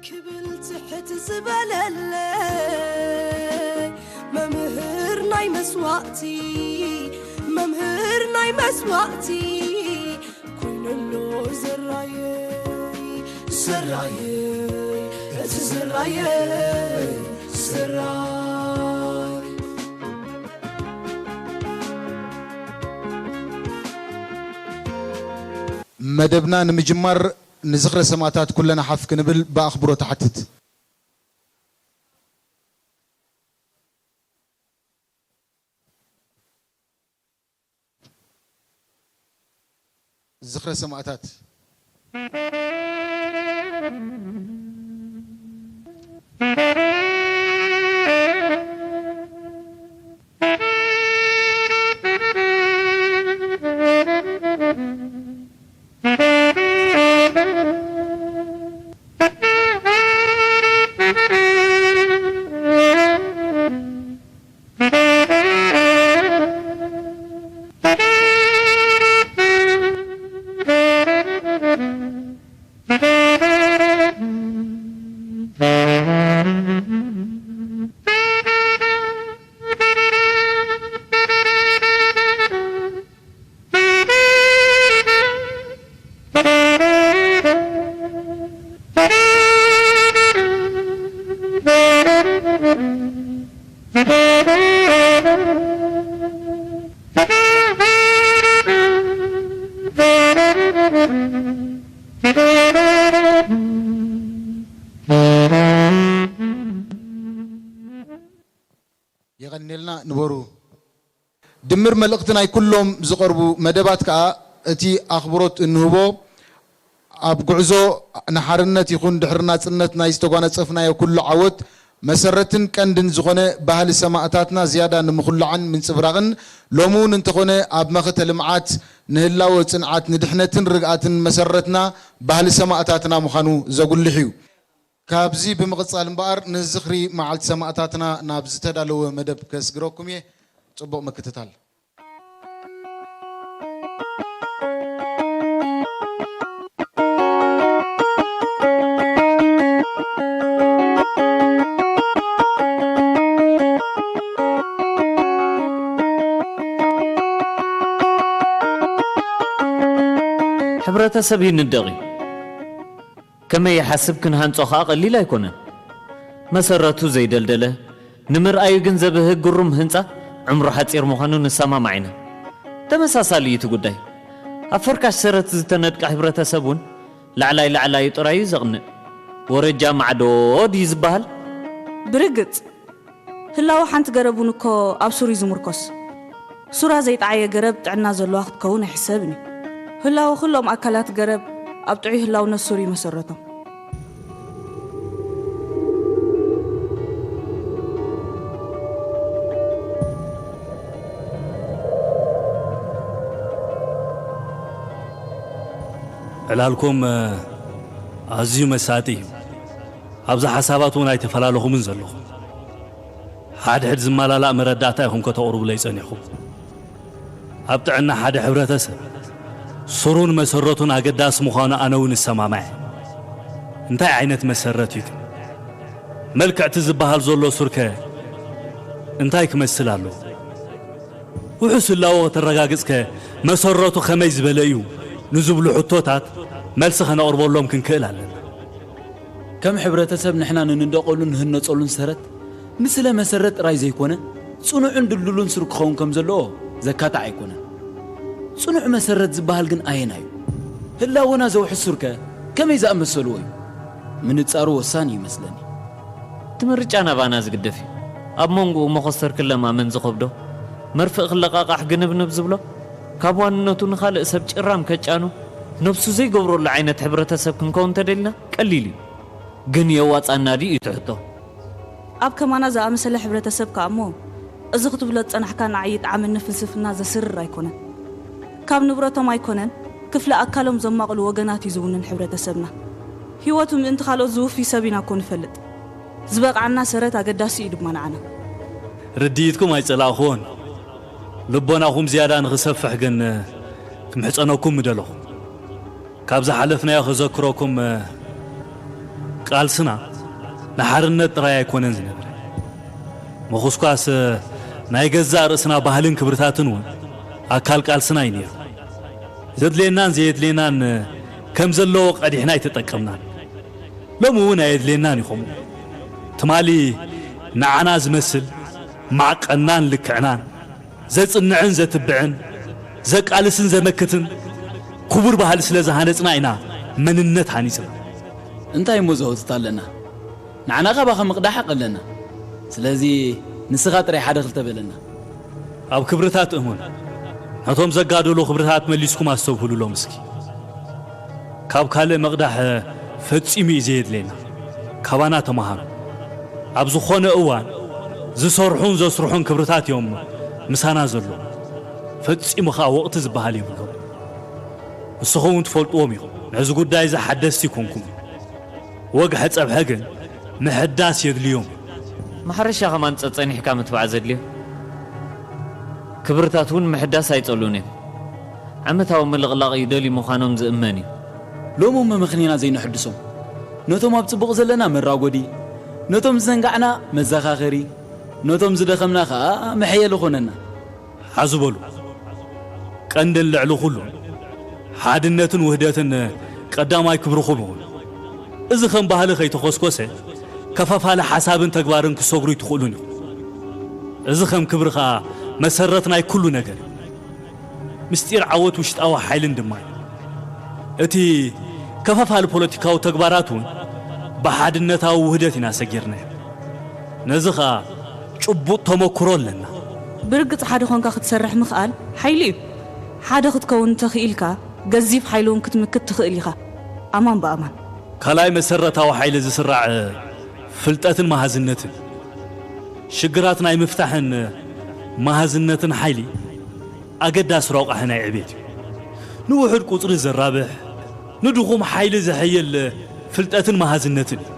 ክብል ትሕት ዝበለለይ መምህር ናይ መስዋእቲ፣ መምህር ናይ መስዋእቲ ኮይነሎ ዘራየይ፣ ዘራየይ፣ እቲ ዘራየይ፣ ዘራይ። መደብና ንምጅማር ንዝኽረ ሰማእታት ኩለና ሓፍ ክንብል ብኣኽብሮት እሓትት። ዝኽረ ሰማእታት። የቐንየልና ንበሩ። ድምር መልእኽቲ ናይ ኩሎም ዝቐርቡ መደባት ከኣ እቲ ኣኽብሮት እንህቦ ኣብ ጉዕዞ ንሓርነት ይኹን ድሕሪ ናጽነት ናይ ዝተጓነጸፍናዮ ኩሉ ዓወት መሰረትን ቀንድን ዝኾነ ባህሊ ሰማእታትና ዝያዳ ንምኹላዕን ምንጽብራቕን፣ ሎሚ እውን እንተኾነ ኣብ መኸተ ልምዓት ንህላወ ጽንዓት ንድሕነትን ርግኣትን መሰረትና ባህሊ ሰማእታትና ምዃኑ ዘጉልሕ እዩ። ካብዚ ብምቕጻል እምበኣር ንዝኽሪ መዓልቲ ሰማእታትና ናብ ዝተዳለወ መደብ ከስግረኩም እየ። ጽቡቕ ምክትታል። ሕብረተሰብ ይንደቕ እዩ። ከመይ ይሓስብ ክንሃንጾ ኸኣ ቀሊል ኣይኮነን። መሰረቱ ዘይደልደለ፣ ንምርኣዩ ግን ዘብህግ ግሩም ህንጻ ዕምሩ ሓጺር ምዃኑ ንሰማማዕ ኢና። ተመሳሳሊ እዩ እቲ ጉዳይ። ኣብ ፈርካሽ ሰረት ዝተነድቀ ሕብረተሰብ እውን ላዕላይ ላዕላዩ ጥራይ እዩ ዘቕንእ። ወረጃ ማዕዶ ድዩ ዝበሃል? ብርግጽ፣ ህላወ ሓንቲ ገረብ እውን እኮ ኣብ ሱር እዩ ዝምርኮስ። ሱራ ዘይጠዓየ ገረብ ጥዕና ዘለዋ ክትከውን ኣይሕሰብን እዩ። ህላወ ኩሎም ኣካላት ገረብ ኣብ ጥዑይ ህላውነት ሱር ይመሰረቶም። ዕላልኩም ኣዝዩ መሳጢ እዩ። ኣብዚ ሓሳባት እውን ኣይተፈላለኹምን ዘለኹም። ሓድሕድ ዝመላላእ መረዳእታ ኢኹም ከተቕርቡለይ ጸኒሕኩም። ኣብ ጥዕና ሓደ ሕብረተሰብ ሱሩን መሰረቱን ኣገዳሲ ምዃኑ ኣነ እውን እሰማማዕ እየ። እንታይ ዓይነት መሰረት እዩ ግን? መልክዕ እቲ ዝበሃል ዘሎ ሱር ከ እንታይ ክመስል ኣለዎ? ውሑስ ህላወ ከተረጋግጽከ መሰረቱ ከመይ ዝበለ እዩ ንዝብሉ ሕቶታት መልሲ ከነቕርበሎም ክንክእል ኣለና። ከም ሕብረተሰብ ንሕና ንንደቐሉን ንህነጸሉን ሰረት ንስለ መሰረት ጥራይ ዘይኮነ ጽኑዕን ድልዱልን ሱር ክኸውን ከም ዘለዎ ዘካትዕ ኣይኮነን። ጽኑዕ መሰረት ዝበሃል ግን ኣየናይ እዩ? ህላወና ዘውሕስ ሱርከ ከመይ ዝኣመሰልዎ እዩ? ምንጻሩ ወሳኒ እዩ መስለኒ። እቲ ምርጫ ናባና ዝግደፍ እዩ። ኣብ መንጎኡ መኾስተር ክለማመን ዝኸብዶ፣ መርፍእ ክለቓቓሕ ግንብንብ ዝብሎ፣ ካብ ዋንነቱ ንኻልእ ሰብ ጭራም ከጫኑ ነብሱ ዘይገብረሉ ዓይነት ሕብረተሰብ ክንከውን ተደሊና ቀሊል እዩ። ግን የዋጻና ድዩ እዩ እቲ ሕቶ። ኣብ ከማና ዝኣመሰለ ሕብረተሰብ ከኣ እሞ፣ እዚ ክትብሎ ዝጸናሕካ ንዓይ ይጥዓመኒ ፍልስፍና ዘስርር ኣይኮነን። ካብ ንብረቶም ኣይኮነን፣ ክፍለ ኣካሎም ዘማቕሉ ወገናት እዩ ዝውንን ሕብረተሰብና። ህይወቱ ምእንቲ ካልኦት ዝውፊ ሰብ ኢና እኮ ንፈልጥ። ዝበቕዓና ሰረት ኣገዳሲ እዩ ድማ ንዓና። ርድኢትኩም ኣይጸላእኹዎን። ልቦናኹም ዝያዳ ንኽሰፍሕ ግን ክምሕጸነኩም ምደለኹ። ካብ ዝሓለፍናዮ ከዘክረኩም ቃልስና ንሓርነት ጥራይ ኣይኮነን ዝነበረ። ምኹስኳስ ናይ ገዛእ ርእስና ባህልን ክብርታትን እውን ኣካል ቃልስና እዩ ነይሩ። ዘድልየናን ዘየድልየናን ከም ዘለዎ ቀዲሕና ኣይተጠቀምናን። ሎሚ እውን ኣየድልየናን እዩ። ከምኡ ትማሊ ንዓና ዝመስል ማዕቀናን ልክዕናን ዘጽንዕን ዘትብዕን ዘቃልስን ዘመክትን ክቡር ባህሊ ስለ ዝሃነጽና ኢና መንነት ሃኒጽና። እንታይ እሞ ዘወትት ኣለና? ንዓና ካባኻ ምቕዳሕ ኣለና። ስለዚ ንስኻ ጥራይ ሓደ ክልተ በለና። ኣብ ክብርታት እሙን። ነቶም ዘጋደሉ ክብርታት መሊስኩም ኣስተብህሉሎም እስኪ። ካብ ካልእ ምቕዳሕ ፈጺሙ እዩ ዘየድልየና። ካባና ተማሃሩ። ኣብ ዝኾነ እዋን ዝሰርሑን ዘስርሑን ክብርታት እዮም ምሳና ዘለዉ። ፈጺሙ ኸኣ ወቕቲ ዝበሃል የብሎም። ንስኹም እውን ትፈልጥዎም ኢኹም። ነዚ ጉዳይ እዚ ሓደስቲ ኣይኮንኩም። ወግሐ ጸብሐ ግን ምሕዳስ የድልዮም። ማሕረሻ ከማን ጸጸኒሕካ ምትባዕ ዘድልዮ። ክብርታት እውን ምሕዳስ ኣይጸልኡን እዮም። ዓመታዊ ምልቕላቕ ይደልዩ ምዃኖም ዝእመን እዩ። ሎሚ መመኽኒና ዘይንሕድሶም፣ ነቶም ኣብ ጽቡቕ ዘለና መራጎዲ፣ ነቶም ዝዘንጋዕና መዘኻኸሪ፣ ነቶም ዝደኸምና ኸኣ መሐየሊ ኾነና። ሓዙ በሉ። ቀንድን ልዕሊ ኩሉ ሓድነትን ውህደትን ቀዳማይ ክብርኹም ይኹን። እዚ ከም ባህሊ ከይተኾስኮሰ ከፋፋሊ ሓሳብን ተግባርን ክሰግሩ ይትኽእሉን ኢኹም። እዚ ከም ክብሪ ኸኣ መሰረት ናይ ኩሉ ነገር እዩ። ምስጢር ዓወት ውሽጣዊ ሓይልን ድማ እዩ። እቲ ከፋፋሊ ፖለቲካዊ ተግባራት እውን ብሓድነታዊ ውህደት ኢና ሰጊርናዮ። ነዚ ኸኣ ጭቡጥ ተመክሮ ኣለና። ብርግጽ ሓደ ኾንካ ክትሰርሕ ምኽኣል ሓይሊ እዩ። ሓደ ክትከውን እንተኽኢልካ፣ ገዚፍ ሓይሊ እውን ክትምክት ትኽእል ኢኻ። ኣማን ብኣማን። ካልኣይ መሰረታዊ ሓይሊ ዝስራዕ ፍልጠትን መሃዝነትን። ሽግራት ናይ ምፍታሕን መሃዝነትን ሓይሊ ኣገዳሲ ረቋሒ ናይ ዕቤት እዩ። ንውሑድ ቁጽሪ ዘራብሕ፣ ንድኹም ሓይሊ ዘሐይል ፍልጠትን መሃዝነትን እዩ።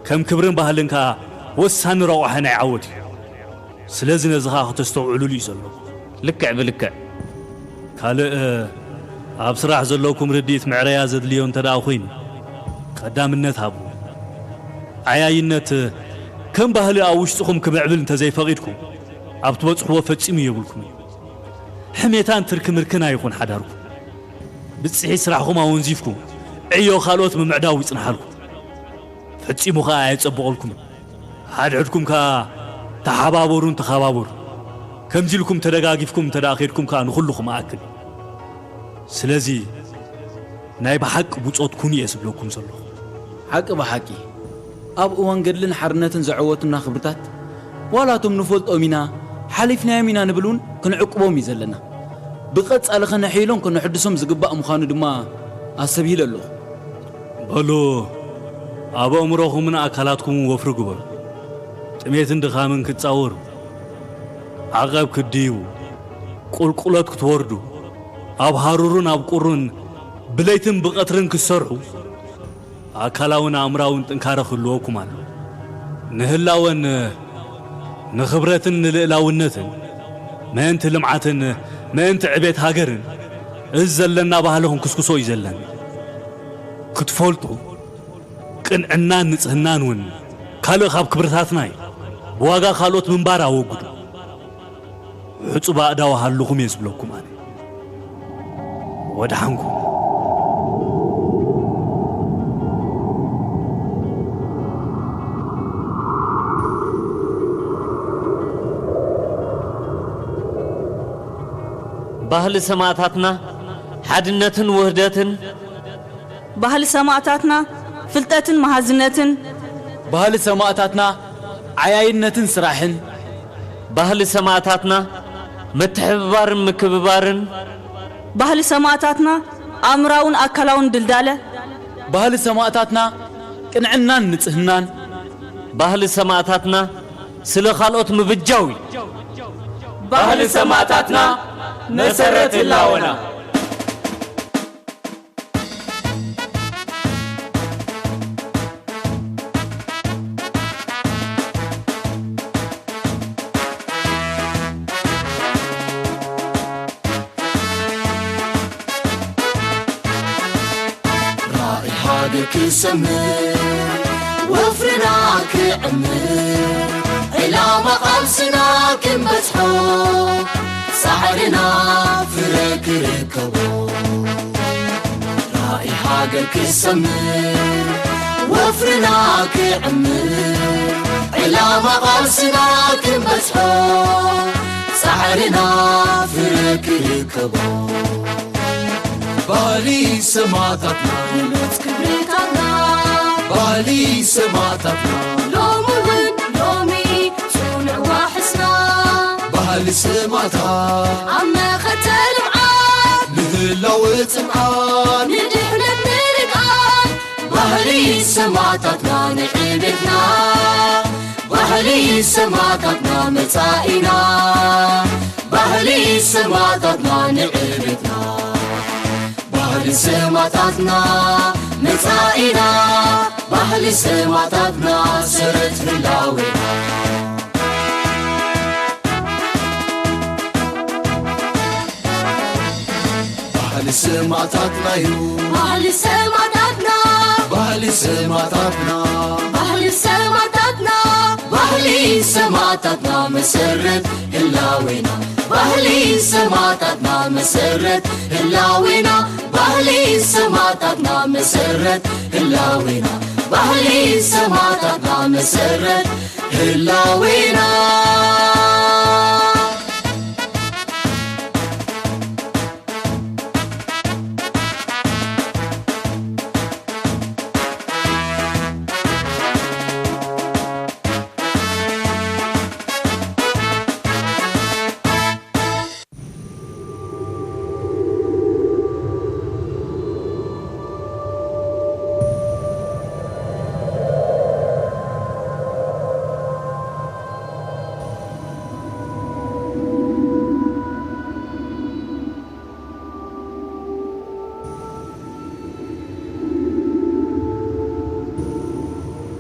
ከም ክብርን ባህልን ከኣ ወሳኒ ረቋሒ ናይ ዓወት እዩ። ስለዚ ነዚ ኸኣ ክተስተውዕሉሉ እዩ ዘሎ። ልክዕ ብልክዕ። ካልእ፣ ኣብ ስራሕ ዘለኩም ርድኢት ምዕረያ ዘድልዮ እንተ ደኣ ኾይኑ፣ ቀዳምነት ሃቡ። ዓያይነት ከም ባህሊ ኣብ ውሽጥኹም ክምዕብል እንተ ዘይፈቒድኩም፣ ኣብ ትበጽሕዎ ፈጺሙ የብልኩምን። ሕሜታን ትርክምርክን ኣይኹን ሓዳርኩም። ብጽሒት ስራሕኹም ኣወንዚፍኩም፣ ዕዮ ካልኦት ምምዕዳው ይጽንሓልኩም። ፈጺሙ ኸኣ ኣየጸብቐልኩምን። ሓድሕድኩም ከኣ ተሓባበሩን ተኸባበሩ። ከምዚ ኢልኩም ተደጋጊፍኩም እንተ ደኣ ኸይድኩም ከኣ ንኹሉ ክምኣክል። ስለዚ ናይ ብሓቂ ብጾት ኩኑ እየ ዝብለኩም ዘለኹ። ሓቂ ብሓቂ፣ ኣብ እዋን ገድልን ሓርነትን ዘዐወቱና ክብርታት፣ ዋላ እቶም ንፈልጦም ኢና፣ ሓሊፍናዮም ኢና ንብል እውን ክንዕቅቦም እዩ ዘለና። ብቐጻሊ ከነሕይሎን ከነሕድሶም ዝግባእ ምዃኑ ድማ ኣስተብሂለ ኣለኹ። በሉ፣ ኣብ ኣእምሮኹምን ኣካላትኩምን ወፍሪ ግበሩ። ጥሜትን ድኻምን ክትጻወሩ፣ ዓቐብ ክትድይቡ፣ ቁልቁለት ክትወርዱ፣ ኣብ ሃሩርን ኣብ ቁርን ብለይትን ብቐትርን ክትሰርሑ፣ ኣካላውን ኣእምራውን ጥንካረ ክህልወኩም ኣሎ። ንህላወን ንኽብረትን ንልእላውነትን፣ ምእንቲ ልምዓትን ምእንቲ ዕቤት ሃገርን፣ እዚ ዘለና ባህሊ ክንክስክሶ እዩ ዘለና። ክትፈልጡ፣ ቅንዕናን ንጽህናን እውን ካልእ ካብ ክብርታትና እዩ። ብዋጋ ካልኦት ምንባር ኣወግዱ። ሕጹብ ኣእዳው ሃልኹም እየ ዝብለኩም ኣነ። ወድሓንኩም። ባህሊ ሰማእታትና ሓድነትን ውህደትን። ባህሊ ሰማእታትና ፍልጠትን መሃዝነትን። ባህሊ ሰማእታትና ዓያይነትን ስራሕን። ባህሊ ሰማእታትና ምትሕብባርን ምክብባርን። ባህሊ ሰማእታትና ኣእምራውን ኣካላውን ድልዳለ። ባህሊ ሰማእታትና ቅንዕናን ንጽህናን። ባህሊ ሰማእታትና ስለ ካልኦት ምብጃው እዩ። ባህሊ ሰማእታትና መሰረት ህላወና። ራእይ ሃገር ክስ ክሰምር፣ ወፍርና ክዕምር፣ ዕላማ ቃልስና ክንበጽሖ፣ ጻዕርና ፍረ ክርከቦ። ራእይ ሃገር ክሰምር፣ ወፍርና ክዕምር፣ ዕላማ ቃልስና ክንበጽሖ፣ ጻዕርና ፍረ ክርከቦ። ባህሊ ሰማእታትና፣ ንብረት ክብርታትና። ባህሊ ሰማእታትና፣ ሎሚ እውን ሎሚ ጽኑዕ ዋሕስና። ባህሊ ሰማእታት፣ ኣብ መኸተ ልምዓት፣ ንህላወ ጽንዓት፣ ንድሕነት ንርግኣት። ባህሊ ሰማእታትና ንዕቤትና፣ ባህሊ ሰማእታትና መጻኢና፣ ባህሊ ሰማእታትና ንዕቤትና፣ ባህሊ ሰማእታትና መጻኢና፣ ባህሊ ሰማእታትና ሰረት ህላዌና። ባህሊ ሰማእታትና እዩ። ባህሊ ሰማእታትና። ባህሊ ሰማእታትና። ባህሊ ሰማእታትና። ባህሊ ሰማእታትና መሰረት ህላዌና። ባህሊ ሰማእታትና መሰረት ህላዌና። ባህሊ ሰማእታትና መሰረት ህላዌና። ባህሊ ሰማእታትና መሰረት ህላዌና።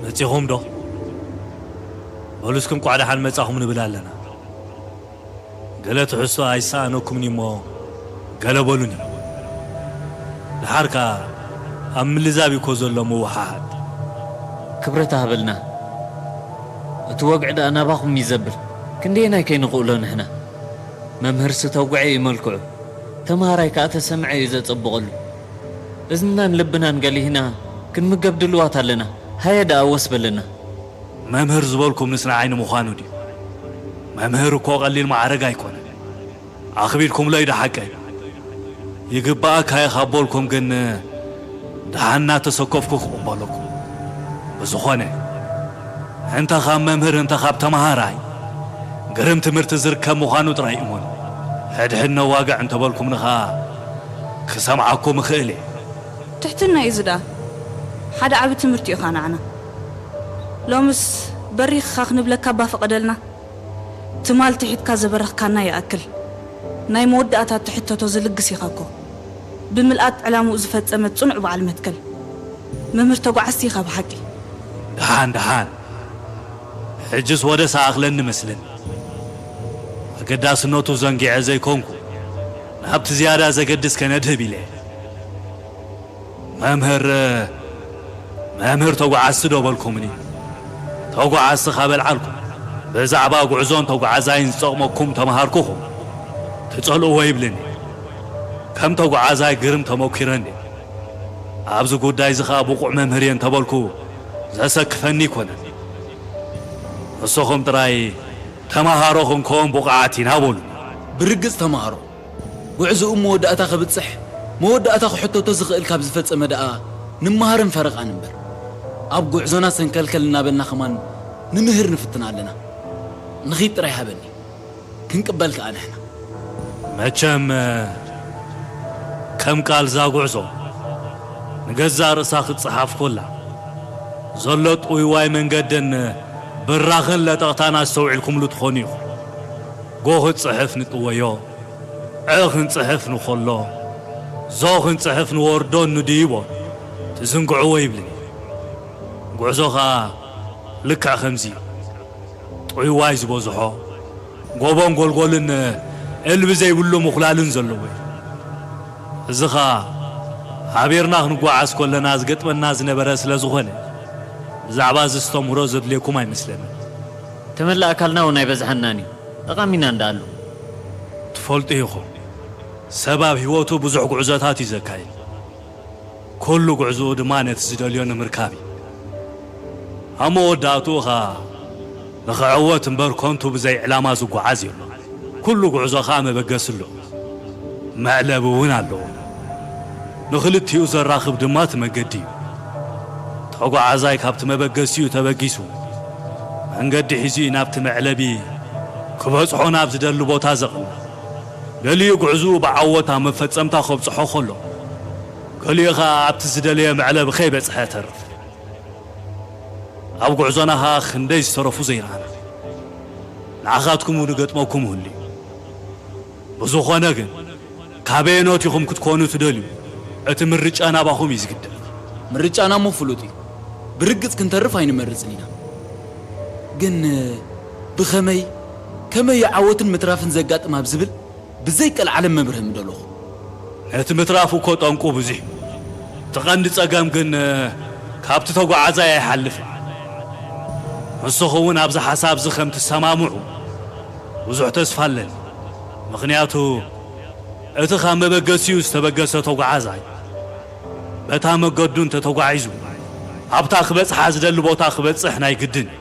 መጺኹም ዶ? በሉ እስኪ እንቋዕ ደሓን መጻኹም ንብል ኣለና። ገለ ትሕዝቶ ኣይሰኣነኩምን እሞ ገለ በሉኒ። ደሓር ከኣ ኣብ ምልዛብ እዩ እኮ ዘሎ ምውሓሓድ። ክብረት ሃበልና። እቲ ወግዒ ደኣ ናባኹም እዩ ዘብል። ክንደየናይ ከይንኽእሎ ንሕና። መምህርሲ ተጉዐ እዩ መልክዑ። ተምሃራይ ከኣ ተሰምዐ እዩ ዘጸብቐሉ። እዝንናን ልብናን ገሊህና ክንምገብ ድልዋት ኣለና። ሃየ ደኣ ወስ በለና። መምህር ዝበልኩም ንስና ዓይኒ ምዃኑ ድዩ? መምህር እኮ ቀሊል ማዕረግ ኣይኮነን። ኣኽቢድኩምሎ እዩ ደሓቀ። ይግባኣካ እዩ ካብ በልኩም ግን ደሓን እናተሰከፍኩ ክቕበለኩም። ብዝኾነ፣ እንተ ካብ መምህር እንተ ካብ ተምሃራይ ግርም ትምህርቲ ዝርከብ ምዃኑ ጥራይ እሙን። ሕድሕድ ነዋግዕ እንተበልኩምኒ ኸኣ ክሰምዓኩም እኽእል እየ። ትሕትና እዩ እዚ ደኣ። ሓደ ዓቢ ትምህርቲ እዩ ኸኣ ንዓና። ሎምስ በሪኽኻ ክንብለካ እባ ፍቐደልና። ትማል ትሒትካ ዘበረኽካና ይኣክል። ናይ መወዳእታ ትሕተቶ ዝልግስ ኢኻ እኮ። ብምልኣት ዕላምኡ ዝፈጸመ ጽኑዕ በዓል መትከል። መምህር ተጓዓዝቲ ኢኻ ብሓቂ። ደሓን፣ ደሓን። ሕጅስ ወደ ሰኣኽለኒ መስልን። ኣገዳስነቱ ዘንጊዐ ዘይኮንኩ፣ ናብቲ ዝያዳ ዘገድስ ከነድህብ ኢለ። መምህር፣ መምህር ተጓዓዝቲ ዶ በልኩምኒ? ተጓዓዝቲ ካብ ኣልዓልኩም፣ ብዛዕባ ጉዕዞን ተጓዓዛይን ዝጠቕመኩም ተምሃርኩኹም። ትጸልእዎ ይብልኒ። ከም ተጓዓዛይ ግርም ተመኲረ እንድየ። ኣብዚ ጉዳይ እዚ ኸኣ ብቑዕ መምህር እየ እንተበልኩ ዘሰክፈኒ ኣይኮነን። ንስኹም ጥራይ ተመሃሮ ክንከውን ብቑዓት ኢና በሉኒ። ብርግጽ ተመሃሮ። ጉዕዞኡ መወዳእታ ክብጽሕ፣ መወዳእታ ክሕተቶ ዝኽእል ካብ ዝፈጸመ ደኣ ንመሃርን ፈረቓን እምበር። ኣብ ጉዕዞና ሰንከልከል እናበልና ኸማን ንምህር ንፍትን ኣለና። ንኺድ ጥራይ ሃበኒ። ክንቅበል ከኣ ንሕና። መቸም፣ ከም ቃል እዛ ጉዕዞ ንገዛእ ርእሳ ክትጸሓፍ ኮላ፣ ዘሎ ጥውይዋይ መንገድን ብራኽን ለጠቕታን ኣስተውዒልኩምሉ ትኾኑ ኢኹም። ጎ ክትጽሕፍ ንጥወዮ፣ ዐ ክንጽሕፍ ንኸሎ፣ ዞ ክንጽሕፍ ንወርዶን ንድይቦን ትዝንግዕዎ ይብልኒ። ጉዕዞ ኸኣ ልክዕ ከምዚ እዩ። ጥውይዋይ ዝበዝሖ፣ ጎቦን ጎልጎልን እልቢ ዘይብሉ ምኹላልን ዘለዎ እዩ። እዚ ኸኣ ሓቢርና ክንጓዓዝ ከለና ዝገጥመና ዝነበረ ስለ ዝኾነ፣ ብዛዕባ እዚ ኣስተምህሮ ዘድልየኩም ኣይመስለንን። ተመላእ ኣካልና እውን ኣይበዝሓናን እዩ። ጠቓሚና እንዳኣሉ። ትፈልጡ ኢኹም፣ ሰብ ኣብ ህይወቱ ብዙሕ ጉዕዞታት እዩ ዘካይድ። ኩሉ ጉዕዞኡ ድማ ነቲ ዝደልዮ ንምርካብ እዩ። ኣብ መወዳእትኡ ኸኣ ንኽዕወት እምበር ከንቱ ብዘይ ዕላማ ዝጓዓዝ የሎ። ኩሉ ጉዕዞ ኸኣ መበገሲ ኣሎ፣ መዕለቢ እውን ኣለዎ። ንኽልቲኡ ዘራኽብ ድማ እቲ መገዲ እዩ። ተጓዓዛይ ካብቲ መበገሲኡ ተበጊሱ መንገዲ ሒዙ እዩ ናብቲ መዕለቢ ክበጽሖ ናብ ዝደሊ ቦታ ዘቕንዕ። ገሊኡ ጉዕዝኡ ብዓወት ኣብ መፈጸምታ ከብጽሖ ከሎ፣ ገሊኡ ኸኣ ኣብቲ ዝደለየ መዕለቢ ከይበጽሐ የተርፍ። ኣብ ጉዕዞና ኸኣ ክንደይ ዝተረፉ ዘይረኣና። ንዓኻትኩም እውን ይገጥመኩም ይህሉ እዩ። ብዝኾነ ግን፣ ካበየኖት ኢኹም ክትኮኑ ትደልዩ? እቲ ምርጫ ናባኹም እዩ ዝግደፍ። ምርጫና እሞ ፍሉጥ እዩ። ብርግጽ ክንተርፍ ኣይንመርጽን ኢና። ግን ብኸመይ፣ ከመይ እዩ ዓወትን ምትራፍን ዘጋጥም ኣብ ዝብል ብዘይ ቀልዓለም መብርሂ ምደለኹ። ነቲ ምትራፍ እኮ ጠንቁ ብዙሕ እዩ። እቲ ቀንዲ ጸገም ግን ካብቲ ተጓዓዛይ ኣይሓልፍን። ንስኹም እውን ኣብዚ ሓሳብ እዚ ከም ትሰማምዑ ብዙሕ ተስፋ ኣለኒ። ምኽንያቱ እቲ ካብ መበገሲኡ ዝተበገሰ ተጓዓዛይ በታ መገዱ እንተተጓዒዙ ኣብታ ክበጽሓ ዝደሊ ቦታ ክበጽሕ ናይ ግድን እዩ።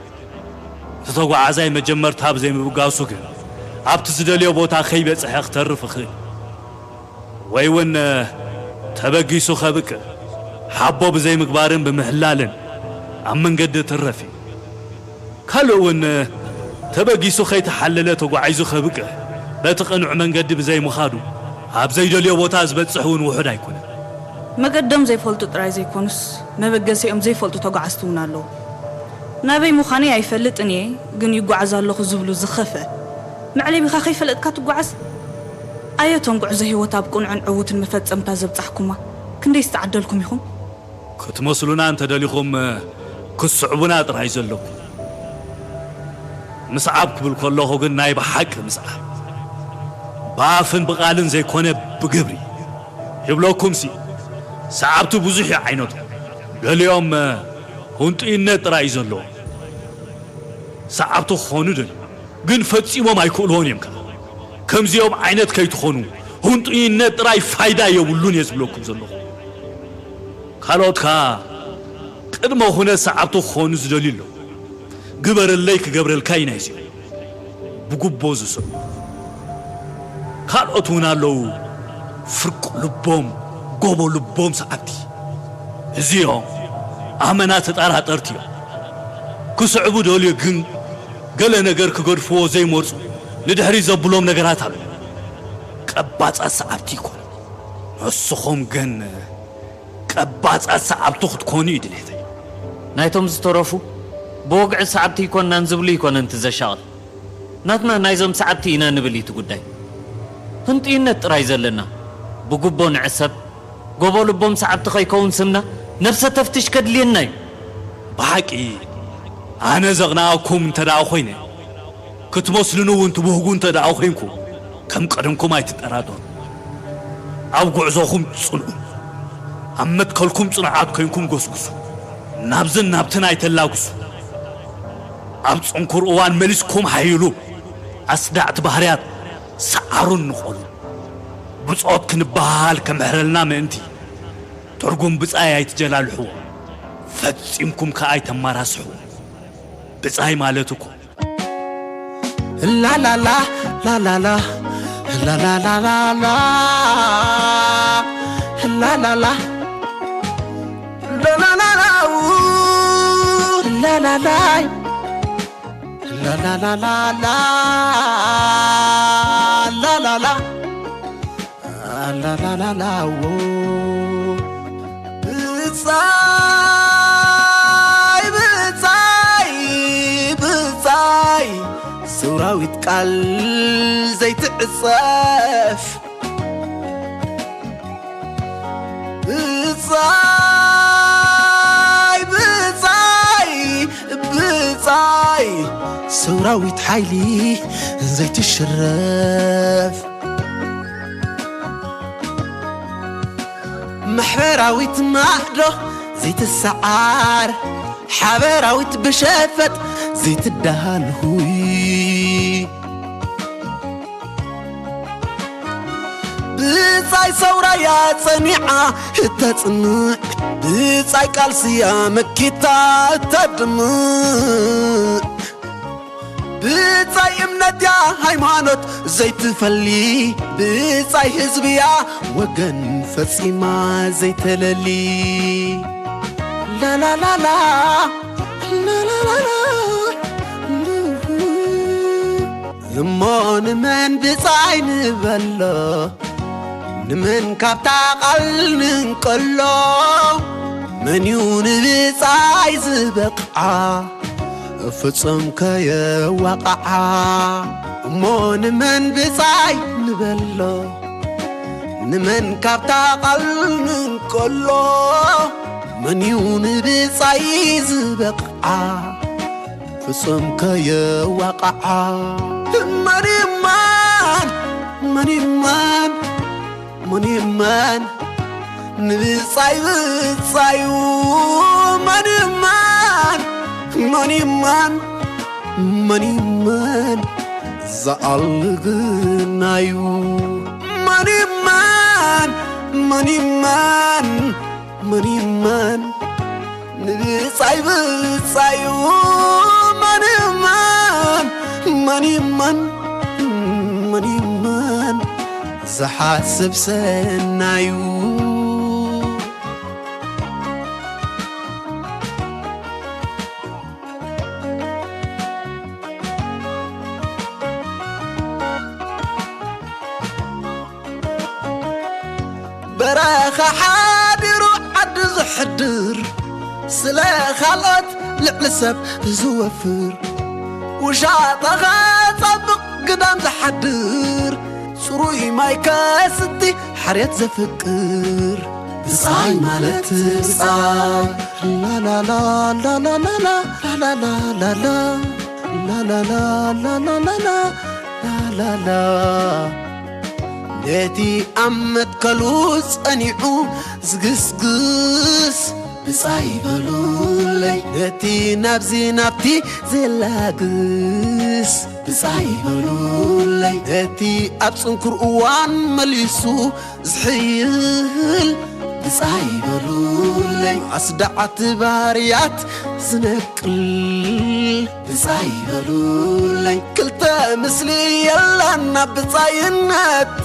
እቲ ተጓዓዛይ መጀመርታ ብዘይምብጋሱ ግን ኣብቲ ዝደልዮ ቦታ ከይበጽሐ ክተርፍ ይኽእል። ወይ እውን ተበጊሱ ከብቅዕ ሓቦ ብዘይምግባርን ብምሕላልን ኣብ መንገዲ ትረፍ እዩ። ካልእ እውን ተበጊሱ ከይተሓለለ ተጓዒዙ ከብቅዕ በቲ ቅኑዕ መንገዲ ብዘይምኻዱ ኣብ ዘይደልዮ ቦታ ዝበጽሕ እውን ውሑድ ኣይኮነን። መገዶም ዘይፈልጡ ጥራይ ዘይኮኑስ መበገሲኦም ዘይፈልጡ ተጓዓዝቲ እውን ኣለዉ። ናበይ ምዃነይ ኣይፈልጥን እየ፣ ግን ይጓዓዝ ኣለኹ ዝብሉ ዝኸፍአ መዕለቢኻ ከይፈለጥካ ትጓዓዝ? ኣየቶም ጉዕዞ ህይወት ኣብ ቅኑዕን ዕዉትን መፈጸምታ ዘብጻሕኩማ ክንደይ ዝተዓደልኩም ኢኹም? ክትመስሉና እንተደሊኹም፣ ክትስዕቡና ጥራይ ዘለኩም። ምስዓብ ክብል ከለኹ ግን ናይ ብሓቂ ምስዓብ፣ ብኣፍን ብቓልን ዘይኮነ ብግብሪ። ይብለኩምሲ፣ ሰዓብቲ ብዙሕ እዩ ዓይነቱ። ገሊኦም ህንጡይነት ጥራይ እዩ ዘለዎም። ሰዓብቲ ክኾኑ ደልዮም፣ ግን ፈጺሞም ኣይክእልዎን እዮም። ከኣ ከምዚኦም ዓይነት ከይትኾኑ፣ ህንጡይነት ጥራይ ፋይዳ የብሉን እየ ዝብለኩም ዘለኹ። ካልኦት ከኣ ቅድመ ኩነት ሰዓብቲ ክኾኑ ዝደልዩ ኣለዉ። ግበረለይ ክገብረልካ ኢና እዚኦም ብጉቦ ዝስዕቡ። ካልኦት እውን ኣለዉ፣ ፍርቁ ልቦም፣ ጎቦ ልቦም ሰዓብቲ። እዚኦም ኣመና ተጠራጠርቲ እዮም። ክስዕቡ ደልዩ ግን ገለ ነገር ክገድፍዎ ዘይመርጹ ንድሕሪት ዘብሎም ነገራት ኣሎ። ቀባጻት ሰዓብቲ ይኮኑ። ንስኹም ግን ቀባጻት ሰዓብቱ ክትኮኑ እዩ ድሌተይ። ናይቶም ዝተረፉ ብወግዒ ሰዓብቲ ኣይኮንናን ዝብሉ ኣይኮነን እቲ ዘሻቕል። ናትና ናይዞም ሰዓብቲ ኢና ንብል እዩ እቲ ጉዳይ። ህንጡይነት ጥራይ ዘለና። ብጉቦ ንዕሰብ፣ ጎቦ ልቦም ሰዓብቲ ከይከውን ስምና ነብሰ ተፍትሽ ከድልየና እዩ። ብሓቂ ኣነ ዘቕናኣኩም እንተ ደኣ ኮይነ፣ ክትመስሉኒ እውን ትብህጉ እንተ ደኣ ኮይንኩም፣ ከም ቀደምኩም ኣይትጠራጠሩ። ኣብ ጉዕዞኹም ጽንዑ። ኣብ መትከልኩም ጽኑዓት ኮይንኩም ጎስጉሱ። ናብዝን ናብትን ኣይተላግሱ። ኣብ ጽንኩር እዋን መሊስኩም ሓይሉ። ኣስዳዕቲ ባህርያት ሰዓሩን ንቐሉ። ብጾት ክንበሃል ከምሕረልና ምእንቲ፣ ትርጉም ብጻይ ኣይትጀላልሕዎ። ፈጺምኩም ከኣ ኣይተማራስሕዎ። ብጻይ ማለት እኮ ላላላ ላላላ ላላላላላ ላላላ ላላላላ ላላላ ላላላላ ላላላላ ላላላላዎ ብጻይ ብጻይ ብጻይ ሰውራዊት ቃል ዘይትዕጸፍ ብጻይ ብጻይ ብጻይ ሰውራዊት ሓይሊ ዘይትሽረፍ ማሕበራዊት ማዕዶ ዘይትሰዓር፣ ሓበራዊት ብሸፈጥ ዘይትደሃል ሁይ። ብጻይ ሰውራያ ጸኒዓ እተጽንዕ፣ ብጻይ ቃልስያ መኪታ እተድምዕ። ብጻይ እምነትያ ሃይማኖት ዘይትፈሊ፣ ብጻይ ህዝብያ ወገን ፈጺማ ዘይተለሊ። ላላላላ፣ ላላላላ። እሞ ንመን ብጻይ ንበሎ? ንመን ካብታ ቃል ንንቀሎ? መን እዩ ንብጻይ ዝበቕዓ? ፍጹም ከየዋቕዓ። እሞ ንመን ብጻይ ንበሎ? ንመን ካብታ ቃል ንንቀሎ? መን እዩ ንብጻይ ዝበቕዓ? ፍጹም ከየዋቕዓ። መን ይማን፣ መን ይማን፣ መን ይማን፣ ንብጻይ ብጻዩ። መን ይማን፣ መን ይማን፣ መን ይማን፣ ዝኣልግናዩ። መን ይማን፣ መን ይማን፣ መን ይማን፣ ንብጻይ ብጻዩ። መን ይማን፣ መን ይማን፣ መን ይማን፣ ዝሓስብ ሰናዩ። በረኻ ሓዲሩ ዓዲ ዝሕድር፣ ስለ ካልኦት ልዕሊ ሰብ ዝወፍር፣ ውሻጠ ኸጸብቕ ግዳም ዝሓድር፣ ጽሩይ ማይ ከስቲ ሓርየት ዘፍቅር፣ ብጻይ ማለት ብጻይ። ላላላ፣ ላላላላ፣ ላላላላ፣ ላላላ፣ ላላላላ፣ ላላላ። ነቲ ኣብ መትከሉ ጸኒዑ ዝግስግስ፣ ብጻይ በሉለይ። ነቲ ናብዚ ናብቲ ዘላግስ፣ ብጻይ በሉለይ። ነቲ ኣብ ጽንኩር እዋን መሊሱ ዝሕይል፣ ብጻይ በሉለይ። ኣስዳዓት ባርያት ዝነቅል፣ ብጻይ በሉለይ። ክልተ ምስሊ የላና ብጻይነት፣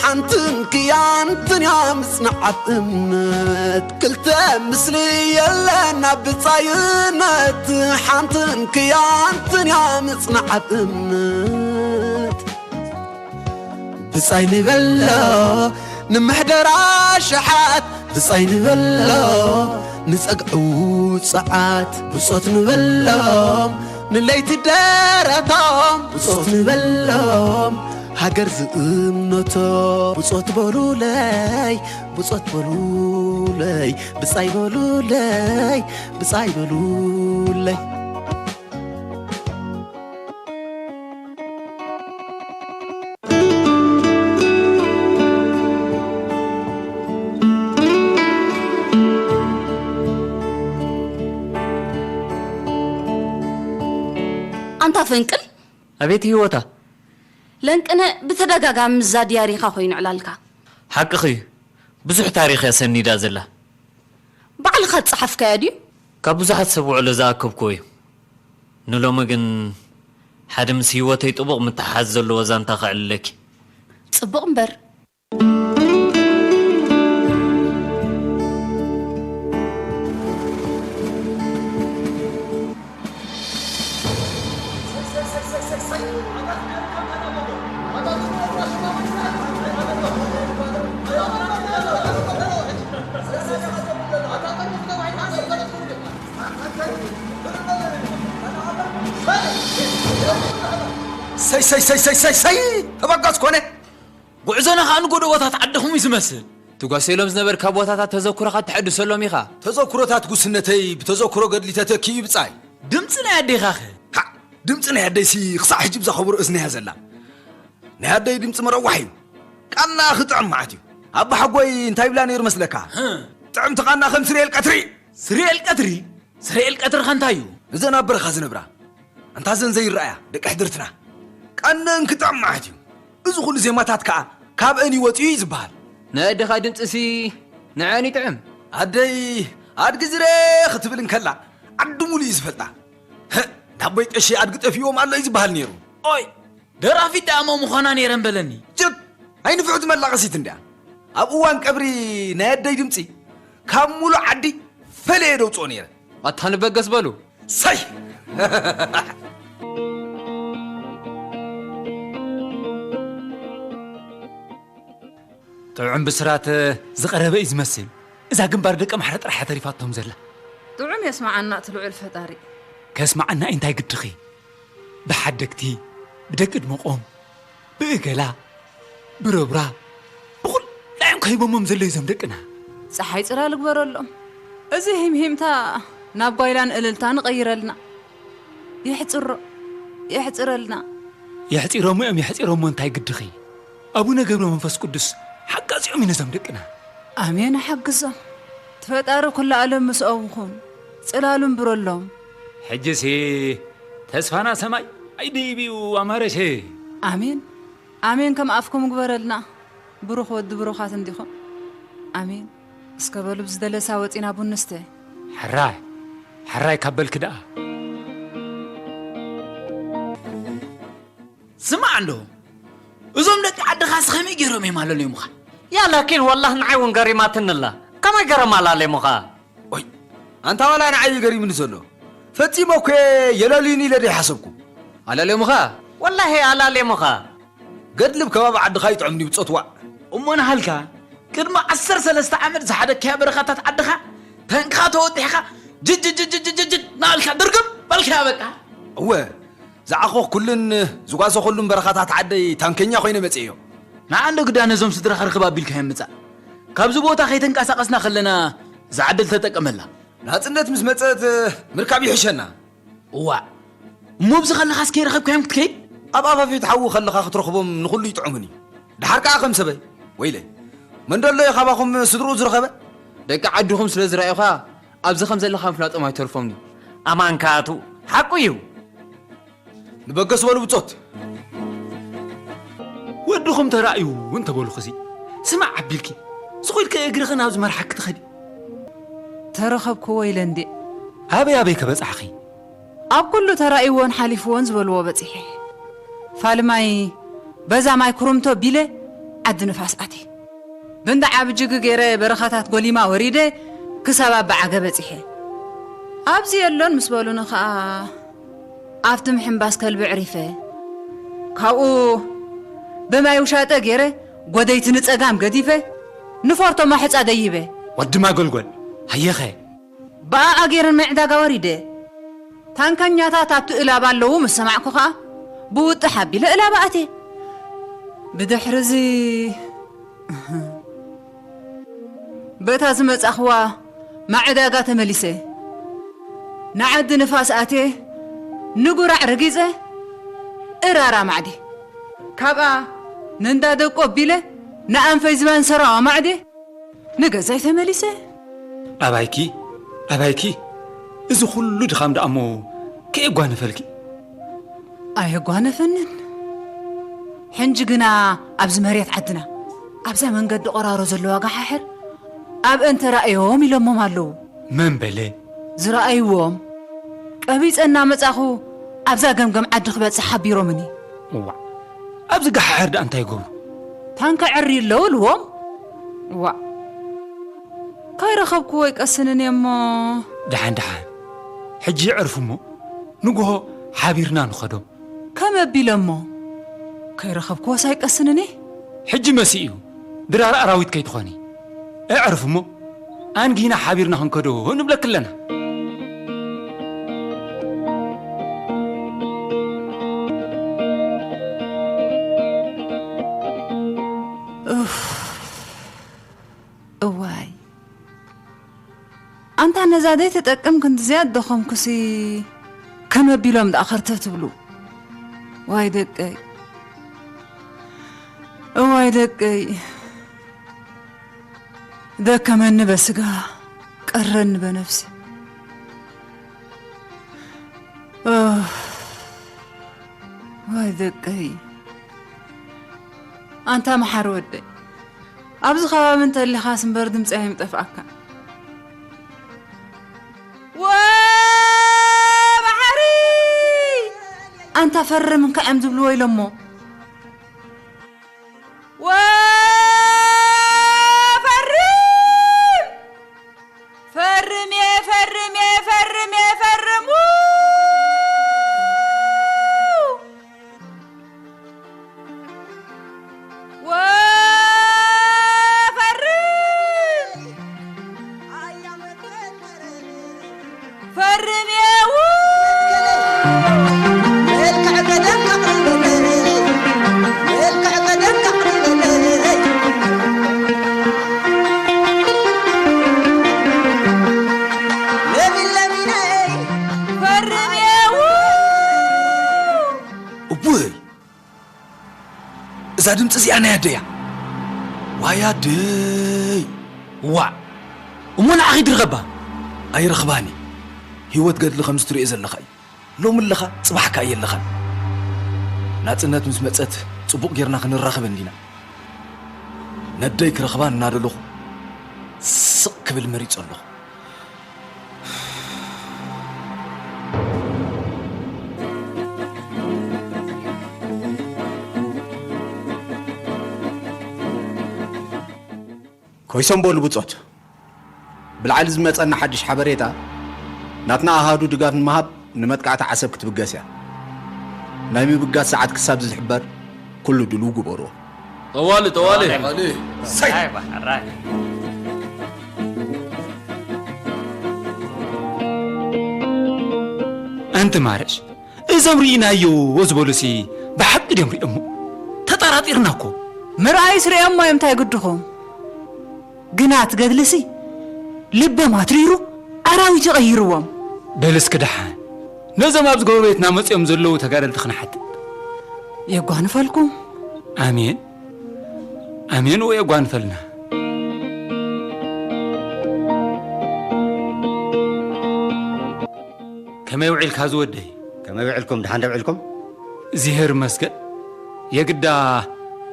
ሓንትን ክያንትን እያ ምጽናዓት እምነት። ክልተ ምስሊ የላና ብጻይነት፣ ሓንትን ክያንትን እያ ምጽናዓት እምነት። ብጻይ ንበሎ ንምሕደራ ሸሓት፣ ብጻይ ንበሎ ንጸግዑ ጸዓት፣ ብጾት ንበሎም ንለይቲ ደረቶም፣ ብጾት ንበሎም ሃገር ዝእምነቶም። ብጾት በሉለይ፣ ብጾት በሉለይ፣ ብጻይ በሉለይ፣ ብጻይ በሉለይ። ኣንታ ፈንቅል፣ ኣቤት ህይወታ። ለንቅነ ብተደጋጋሚ ምስዛ ድያሪኻ ኮይኑ ዕላልካ። ሓቅኺ እዩ። ብዙሕ ታሪኽ እያ ሰኒዳ ዘላ። ባዕልኻ ዝጸሓፍካዮ ድዩ? ካብ ብዙሓት ሰብ ውዕሎ ዝኣከብክዎ እዩ። ንሎሚ ግን ሓደ ምስ ህይወተይ ጥቡቕ ምትሓሓዝ ዘለዎ ዛንታ ከዕልለኪ። ጽቡቕ እምበር። ሰይ ሰይ ሰይ ሰይ ሰይ ሰይ፣ ተበጋስ ኮነ። ጉዕዞና ኸኣ ንጎደቦታት ዓድኹም እዩ ዝመስል። ትጓሰሎም ዝነበርካ ቦታታት ተዘክሮኻ ተሐድሰሎም ኢኻ። ተዘክሮታት ጉስነተይ ብተዘክሮ ገድሊ ተተኪኡ ብጻይ። ድምጺ ናይ ኣዴኻኸ? ሃ፣ ድምጺ ናይ ኣደይሲ ክሳዕ ሕጂ ብዛ ኸብሮ እዝነያ ዘላ። ናይ ኣደይ ድምጺ መረዋሕ እዩ። ቃላ ክጥዕም መዓት እዩ። ኣባ ሓጎይ እንታይ ይብላ ነይሩ መስለካ? ጥዕምቲ ቃና ከም ስርኤል ቀትሪ። ስርኤል ቀትሪ? ስርኤል ቀትሪ ከ እንታይ እዩ? እዘን ኣብ በረኻ ዝነብራ፣ ኣንታ እዘን ዘይረኣያ ደቂ ሕድርትና፣ ቃነን ክጥዕም መዓት እዩ። እዚ ኩሉ ዜማታት ከኣ ካብአን ይወጽኡ እዩ ዝበሃል። ናይ ኣደኻ ድምጺሲ ንዐን ይጥዕም። ኣደይ ኣድጊ ዝረ ክትብል እንከላ፣ ዓዲ ሙሉ እዩ ዝፈልጣ። ህእ፣ ዳቦይ ቀሺ ኣድጊ ጠፊዎም ኣሎ እዩ ዝበሃል ነይሩ። ኦይ፣ ደራፊት ደኣ እሞ ምዃና ነይረን በለኒ። ጭብ! ኣይንፍዕቲ መላቐሲት እንድያ። ኣብ እዋን ቀብሪ ናይ ኣደይ ድምጺ ካብ ሙሉእ ዓዲ ፈለየ ደውፅኦ ነይረ። ኣታ ንበገስ በሉ። ሰይ! ጥዑም ብስራት ዝቐረበ እዩ ዝመስል። እዛ ግንባር ደቂ ኣምሓራ ጥራሕ እያ ተሪፋቶም ዘላ። ጥዑም የስምዓና እቲ ልዑል ፈጣሪ። ከስምዓና እዩ እንታይ ግድኺ? ብሓደግቲ፣ ብደቂ ድመቖም፣ ብእገላ፣ ብረብራ፣ ብኹላዮም ከሂቦሞም ዘለዩ እዞም ደቅና። ጸሓይ ጽላል ግበረሎም። እዚ ሂምሂምታ ናብ ጓይላን እልልታን ቀይረልና። የሕጽሮ፣ የሕጽረልና። የሕጺሮሞ እዮም፣ የሕጺሮሞ እንታይ ግድኺ? ኣቡነ ገብረ መንፈስ ቅዱስ ሓጋዚኦም እዩ ነዞም ደቅና። ኣሜን፣ ሓግዞም። እቲ ፈጣሪ ኩሉ ዓለም ምስኦም ይኹን፣ ጽላሉ ንብረሎም። ሕጂሲ ተስፋና ሰማይ ኣይድይብ እዩ ኣማረሸ። ኣሜን፣ ኣሜን፣ ከም ኣፍኩም ግበረልና። ብሩኽ ወዲ ብሩኻት እንዲኹም። ኣሜን። እስከ በሉ ብዝደለሳ ወጺና ቡን ንስተ። ሕራይ፣ ሕራይ ካብ በልኪ ደኣ። ስማዕ እንዶ፣ እዞም ደቂ ዓድኻስ ከመይ ገይሮም እዮም ኣለልዮምኻ? ያ ላኪን ወላህ ንዓይ እውን ገሪማትኒ ኣላ። ከመይ ገይሮም ኣላለሙኻ? ኦይ፣ ኣንታ ዋላ ንዓይ እዩ ገሪሙኒ ዘሎ። ፈጺመ እኮ የለልዩኒ ኢለ ደይሓሰብኩ። ኣለልዮምኻ? ወላሂ ኣለልዮምኻ። ገድሊ ኣብ ከባቢ ዓድኻ ይጥዕም ድዩ ብጾት ዋዕ? እሞ ንሃልካ፣ ቅድሚ ዓሰርተ ሰለስተ ዓመት ዝሓደግካያ በረኻታት ዓድኻ፣ ታንክኻ ተወጢሕካ፣ ጅጅ እናበልካ ድርግም በልካያ በቃ። እወ፣ ዝዓኾኽኩሉን ዝጓሰኹሉን በረኻታት ዓደይ ታንከኛ ኮይነ መጽኤዮ። ንዓ እንዶ ግዳ ነዞም ስድራኻ ርኽብ ኣቢልካዮም ምጻእ። ካብዚ ቦታ ከይተንቀሳቐስና ከለና እዛ ዓዲ ልተጠቀመላ። ናጽነት ምስ መጸት ምርካብ ይሕሸና። እዋእ፣ እሞ ኣብዚ ከለኻስ ከይረኸብካዮም ክትከይድ? ኣብ ኣፋፊት ሓዊ ከለኻ ክትረኽቦም ንኹሉ ይጥዕሙን እዩ። ደሓር ከኣ ከም ሰበይ፣ ወይለይ፣ መን ደሎ እዩ ካባኹም ስድርኡ ዝረኸበ? ደቂ ዓድኹም ስለ ዝረኣዩኻ ኣብዚ ከም ዘለኻ ምፍላጦም ኣይተርፎምን እዩ። ኣማንካ ኣቱ፣ ሓቁ እዩ። ንበገስ በሉ ብጾት። ወድኹም ተራእዩ እንተበሉኽሲ፣ ስማዕ ኣቢልኪ፣ ስቕ ኢልኪ እግርኺ ናብዚ መርሓ ክትኸዲ። ተረኸብክዎ ኢለ እንዴ? ኣበይ ኣበይ ከ በጻሕኺ? ኣብ ኩሉ ተራእይዎን ሓሊፍዎን ዝበልዎ በጺሐ። ፋልማይ በዛ ማይ ኩርምቶ ቢለ ዓዲ ንፋስ ኣትየ። ብእንዳ ዓብጅጊ ገይረ በረኻታት ጎሊማ ወሪደ ክሳብ ኣባዓገ በጺሐ። ኣብዚ የሎን ምስ በሉኒ ኸኣ ኣብቲ ምሕምባስ ከልቢ ዕሪፈ። ካብኡ ብማይ ውሻጠ ገይረ ጎደይቲ ንጸጋም ገዲፈ ንፎርቶ ማሕጻ ደይበ። ወዲ ማጎልጎል፣ ሃየኸ? ብኣኣ ገይረ ማይ ዕዳጋ ወሪደ። ታንከኛታት ኣብቲ እላባ ኣለዉ ምስ ሰማዕኩ ኸኣ ብውጥሕ ኣቢለ እላባ ኣትየ። ብድሕሪ እዚ በታ ዝመጻኽዋ ማዕዳጋ ተመሊሰ። ንዓዲ ንፋስ ኣትየ፣ ንጉራዕ ረጊጸ፣ እራራ ማዕዴ። ካብኣ ንእንዳ ደቆ ቢለ፣ ንኣንፈይ ዝባን ሰራዋ ማዕዴ፣ ንገዛይ ተመሊሰ። ኣባይኪ፣ ኣባይኪ፣ እዚ ኩሉ ድኻም ደኣ እሞ ከየጓነፈልኪ? ኣየጓነፈንን። ሕንጂ ግና ኣብዚ መሬት ዓድና፣ ኣብዛ መንገዲ ቆራሮ ዘለዋ ጋሓሕር፣ ኣብአን ተራእዮም ኢሎሞም ኣለዉ። መን በለ? ዝረኣይዎም። ቀቢጸ እናመጻኹ ኣብዛ ገምገም ዓዲ ክበጽሕ ሓቢሮምኒ። እዋእ፣ ኣብዚ ጋሓሕር ደኣ እንታይ ይገብሩ? ታንካ ዕሪ ኣለዉ ኢልዎም። እዋእ፣ ከይረኸብክዎ ይቀስንን እየ እሞ። ደሓን ደሓን፣ ሕጂ የዕርፉ እሞ ንግሆ ሓቢርና ንኸዶ። ከመ ኣቢለ እሞ ከይረኸብክዎስ ኣይቀስንን እየ። ሕጂ መሲኡ እዩ፣ ድራር ኣራዊት ከይትኾኒ። ኣዕርፍ እሞ ኣንጊና ሓቢርና ክንከዶ ንብለኪ ኣለና። ኡፍ፣ እዋይ። ኣንታ ነዛ ዘይተጠቅም ክንድዚኣ ደኸምኩሲ፣ ከመ ኣቢሎም ደኣ ከርተት ትብሉ? ዋይ ደቀይ፣ እዋይ ደቀይ። ደከመኒ በስጋ፣ ቀረኒ በነፍሲ። ኦህ፣ ዋይ ደቀይ። ኣንታ መሓሪ ወደይ፣ ኣብዚ ከባቢ እንተሊኻስ እምበር ድምፂ ኣይምጠፍኣካ። ወመሓሪ! ኣንታ ፈርም እንካ እዮም ዝብልዎ ኢሎሞ። ወፈርም! ፈርም እየ፣ ፈርም እየ፣ ፈርም እየ፣ ፈርሙ! ወፈርም! ፈርም እየ! ፈርም እየ! እውይ! እዛ ድምፂ እዚኣ ናይ ኣደያ። ዋይ ኣደይ። ዋዕ። እሞ ንዓኺ ድረኸባ? ኣይረኽባን እየ። ህይወት ገድሊ ከምዚ ትርእዮ ዘለኻ እዩ። ሎሚ ኣለኻ፣ ጽባሕ ከኣ የለኻን። ናጽነት ምስ መጸት ጽቡቕ ጌርና ክንራኸብ እንዲና። ነደይ ክረኽባ እናደለኹ ስቕ ክብል መሪጸ ኣለኹ። ኮይሶም በሉ ብጾት። ብላዕሊ ዝመጸና ሓድሽ ሓበሬታ፣ ናትና ኣሃዱ ድጋፍ ንምሃብ ንመጥቃዕቲ ዓሰብ ክትብገስ እያ። ናይ ምብጋስ ሰዓት ክሳብ ዝሕበር ኩሉ ድልው ግበርዎ። ጠዋሊ፣ ጠዋሊ። ጠዋሊ። ሰይ! ኣንቲ ማረሽ፣ እዞም ርኢናዮ ዝበሉሲ ብሓቂ ድዮም ሪኦሞ? ተጠራጢርና እኮ። ምርኣይስ ሪኦሞ እዮም፣ እንታይ ግድኹም? ግና እቲ ገድልሲ ልቦም ኣትሪሩ ኣራዊት ይቐይርዎም። በል እስኪ ደሓን ነዞም ኣብዚ ጎረቤትና መጺኦም ዘለዉ ተጋደልቲ ክንሓትት። የጓንፈልኩም። ኣሜን፣ ኣሜን፣ ወየጓንፈልና። ከመይ ውዒልካ ዝወደይ? ከመይ ውዒልኩም? ደሓን ዶ ውዒልኩም? እግዚኣብሔር ይመስገን። የግዳ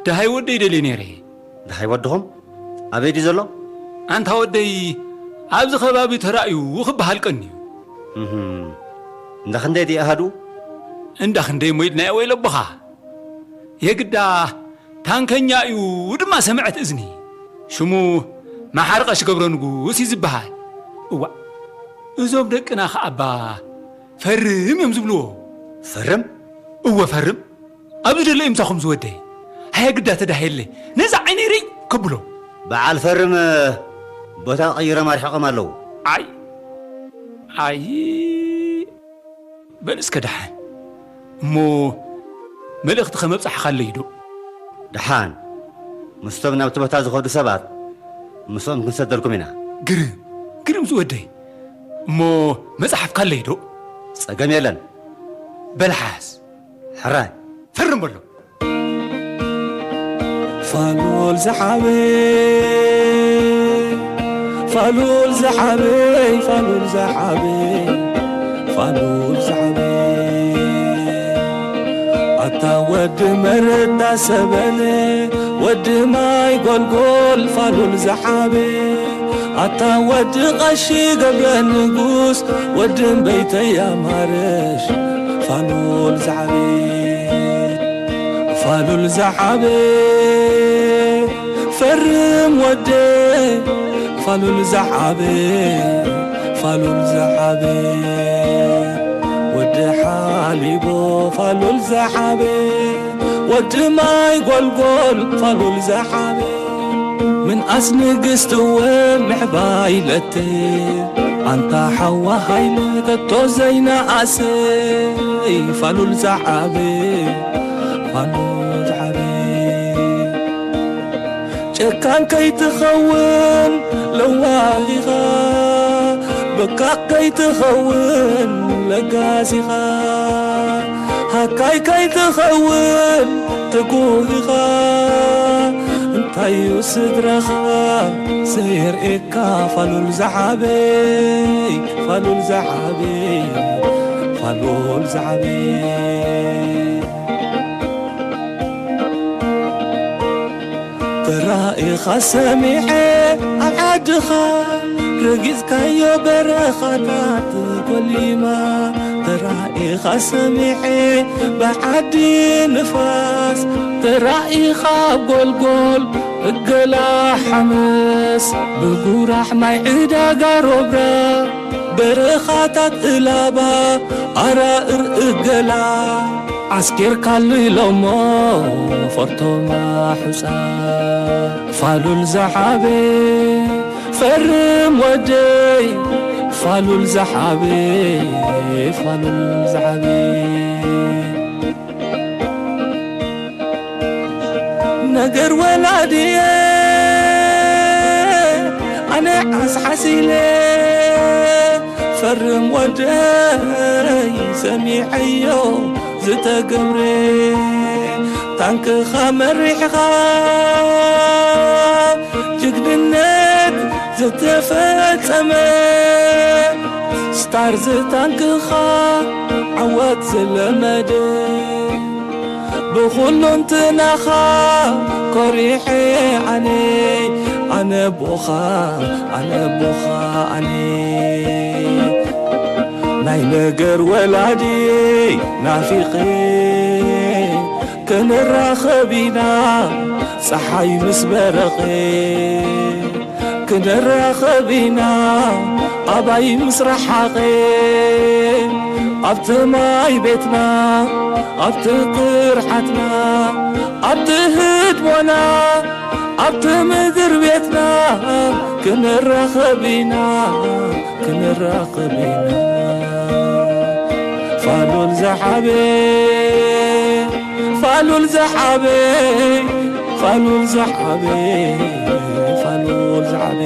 ደሃይ ወደይ ደልየ ነይረ። ደሃይ ወድኹም? ኣበይ ድዩ ዘሎ? ኣንታ ወደይ ኣብዚ ከባቢ ተራእዩ ክበሃል ቀንዩ። እህም። እንዳ ክንደይ ድዩ ኣሃዱ? እንዳ ክንደይ እሞ ኢልናዮ ወይለቦኻ። የግዳ ታንከኛ እዩ ድማ ሰምዐት እዝኒ። ሽሙ መሓሪ ቀሺ ገብረ ንጉስ እዩ ዝበሃል። እዋእ፣ እዞም ደቅና ኸኣባ ፈርም እዮም ዝብልዎ። ፈርም? እወ ፈርም። ኣብዚ ደሎ እዩ ምሳኹም ዝወደይ። ሃየ ግዳ ተዳህየለይ። ነዛ ዓይነይ ርይ ከብሎ። በዓል ፈርም ቦታ ቀይሮም ኣርሒቖም ኣለዉ። ኣይ፣ ኣይ። በል እስከ ደሓን። እሞ መልእኽቲ ከመብጻሕኻለይ ዶ? ደሓን። ምስቶም ናብቲ ቦታ ዝኸዱ ሰባት ምስኦም ክንሰደልኩም ኢና። ግርም፣ ግርም ዝወደይ። እሞ መጽሓፍካለይ ዶ? ጸገም የለን። በል ሓዝ። ሕራይ። ፈርም በሎ። ፋሉል ዝሓበይ፣ ፋሉል ዝሓበይ፣ ፋሉል ዝሓበይ፣ ፋሉል ዝሓበይ። ኣታ ወዲ መረዳ ሰበነ፣ ወዲ ማይ ጎልጎል፣ ፋሉል ዝሓበይ። ኣታ ወዲ ቀሺ ገብረ ንጉስ፣ ወዲ እምበይተይ ኣማረሽ፣ ፋሉል ዝዓቢ፣ ፋሉል ዝዓቢ፣ ፈርም ወደ፣ ፋሉል ዝዓቢ፣ ፋሉል ዝዓቢ፣ ወዲ ሓሊቦ፣ ፋሉል ዝዓቢ፣ ወዲ ማይ ጎልጎል፣ ፋሉል ዝዓቢ። ምንኣስ ንግስቲ እወ ምሕባይ ለተ፣ ኣንታ ሓዋ ሃይለ ከቶ ዘይነኣሰ፣ ፋሉል ዝዓበ፣ ፋሉል ዝዓበ። ጨካን ከይትኸውን ለዋህ ኢኻ፣ በካቕ ከይትኸውን ለጋስ ኢኻ፣ ሃካይ ከይትኸውን ትጉህ ኢኻ። ታዩ ስድራኻ ዘየርእካ ፋሉል ዝዓበይ፣ ፋሉል ዝዓበይ፣ ፋሉል ዝዓበይ። ተራኢኻ ሰሚዐ ኣብ ዓድኻ ረጊጽካዮ በረኻታት ጎሊማ። ተራኢኻ ሰሚዐ ብዓዲ ንፋስ፣ ተራኢኻ ኣብ ጎልጎል እገላ ሓመስ፣ ብጉራሕ ማይ ዕዳጋ ሮብራ፣ በረኻታት እላባ ኣራእር እገላ። ዓስኪርካሉ ኢሎሞ ፈርቶማ ሑጻ፣ ፋሉል ዝዓበ ፈርም ወደይ፣ ፋሉል ዝዓበ፣ ፋሉል ዝዓበ። ነገር ወላድየ ኣነ ዓስዓስ ኢለ፣ ፈርም ወደይ ሰሚዐዮ ዝተገብረ። ታንክኻ መሪሕኻ ጅግንነት ዝተፈጸመ፣ ስታር ዝታንክኻ ዓወት ዝለመደ። ብኹሉንትናኻ ኮሪሐ ኣነ፣ ኣነ ኣቦኻ፣ ኣነ ኣቦኻ ኣነ። ናይ ነገር ወላዲ ናፊቐ፣ ክንራኸብ ኢና ጸሓይ ምስ በረቐ። ክንራኸብ ኢና ኣባይ ምስ ረሓቐ፣ ኣብቲ ማይ ቤትና፣ ኣብቲ ቅርሓትና፣ ኣብቲ ህድሞና፣ ኣብቲ ምድር ቤትና ክንራኸብ ኢና፣ ክንራኸብ ኢና። ፋሉል ዝዓበ፣ ፋሉል ዝዓበ፣ ፋሉል ዝዓበ፣ ፋሉል ዝዓበ።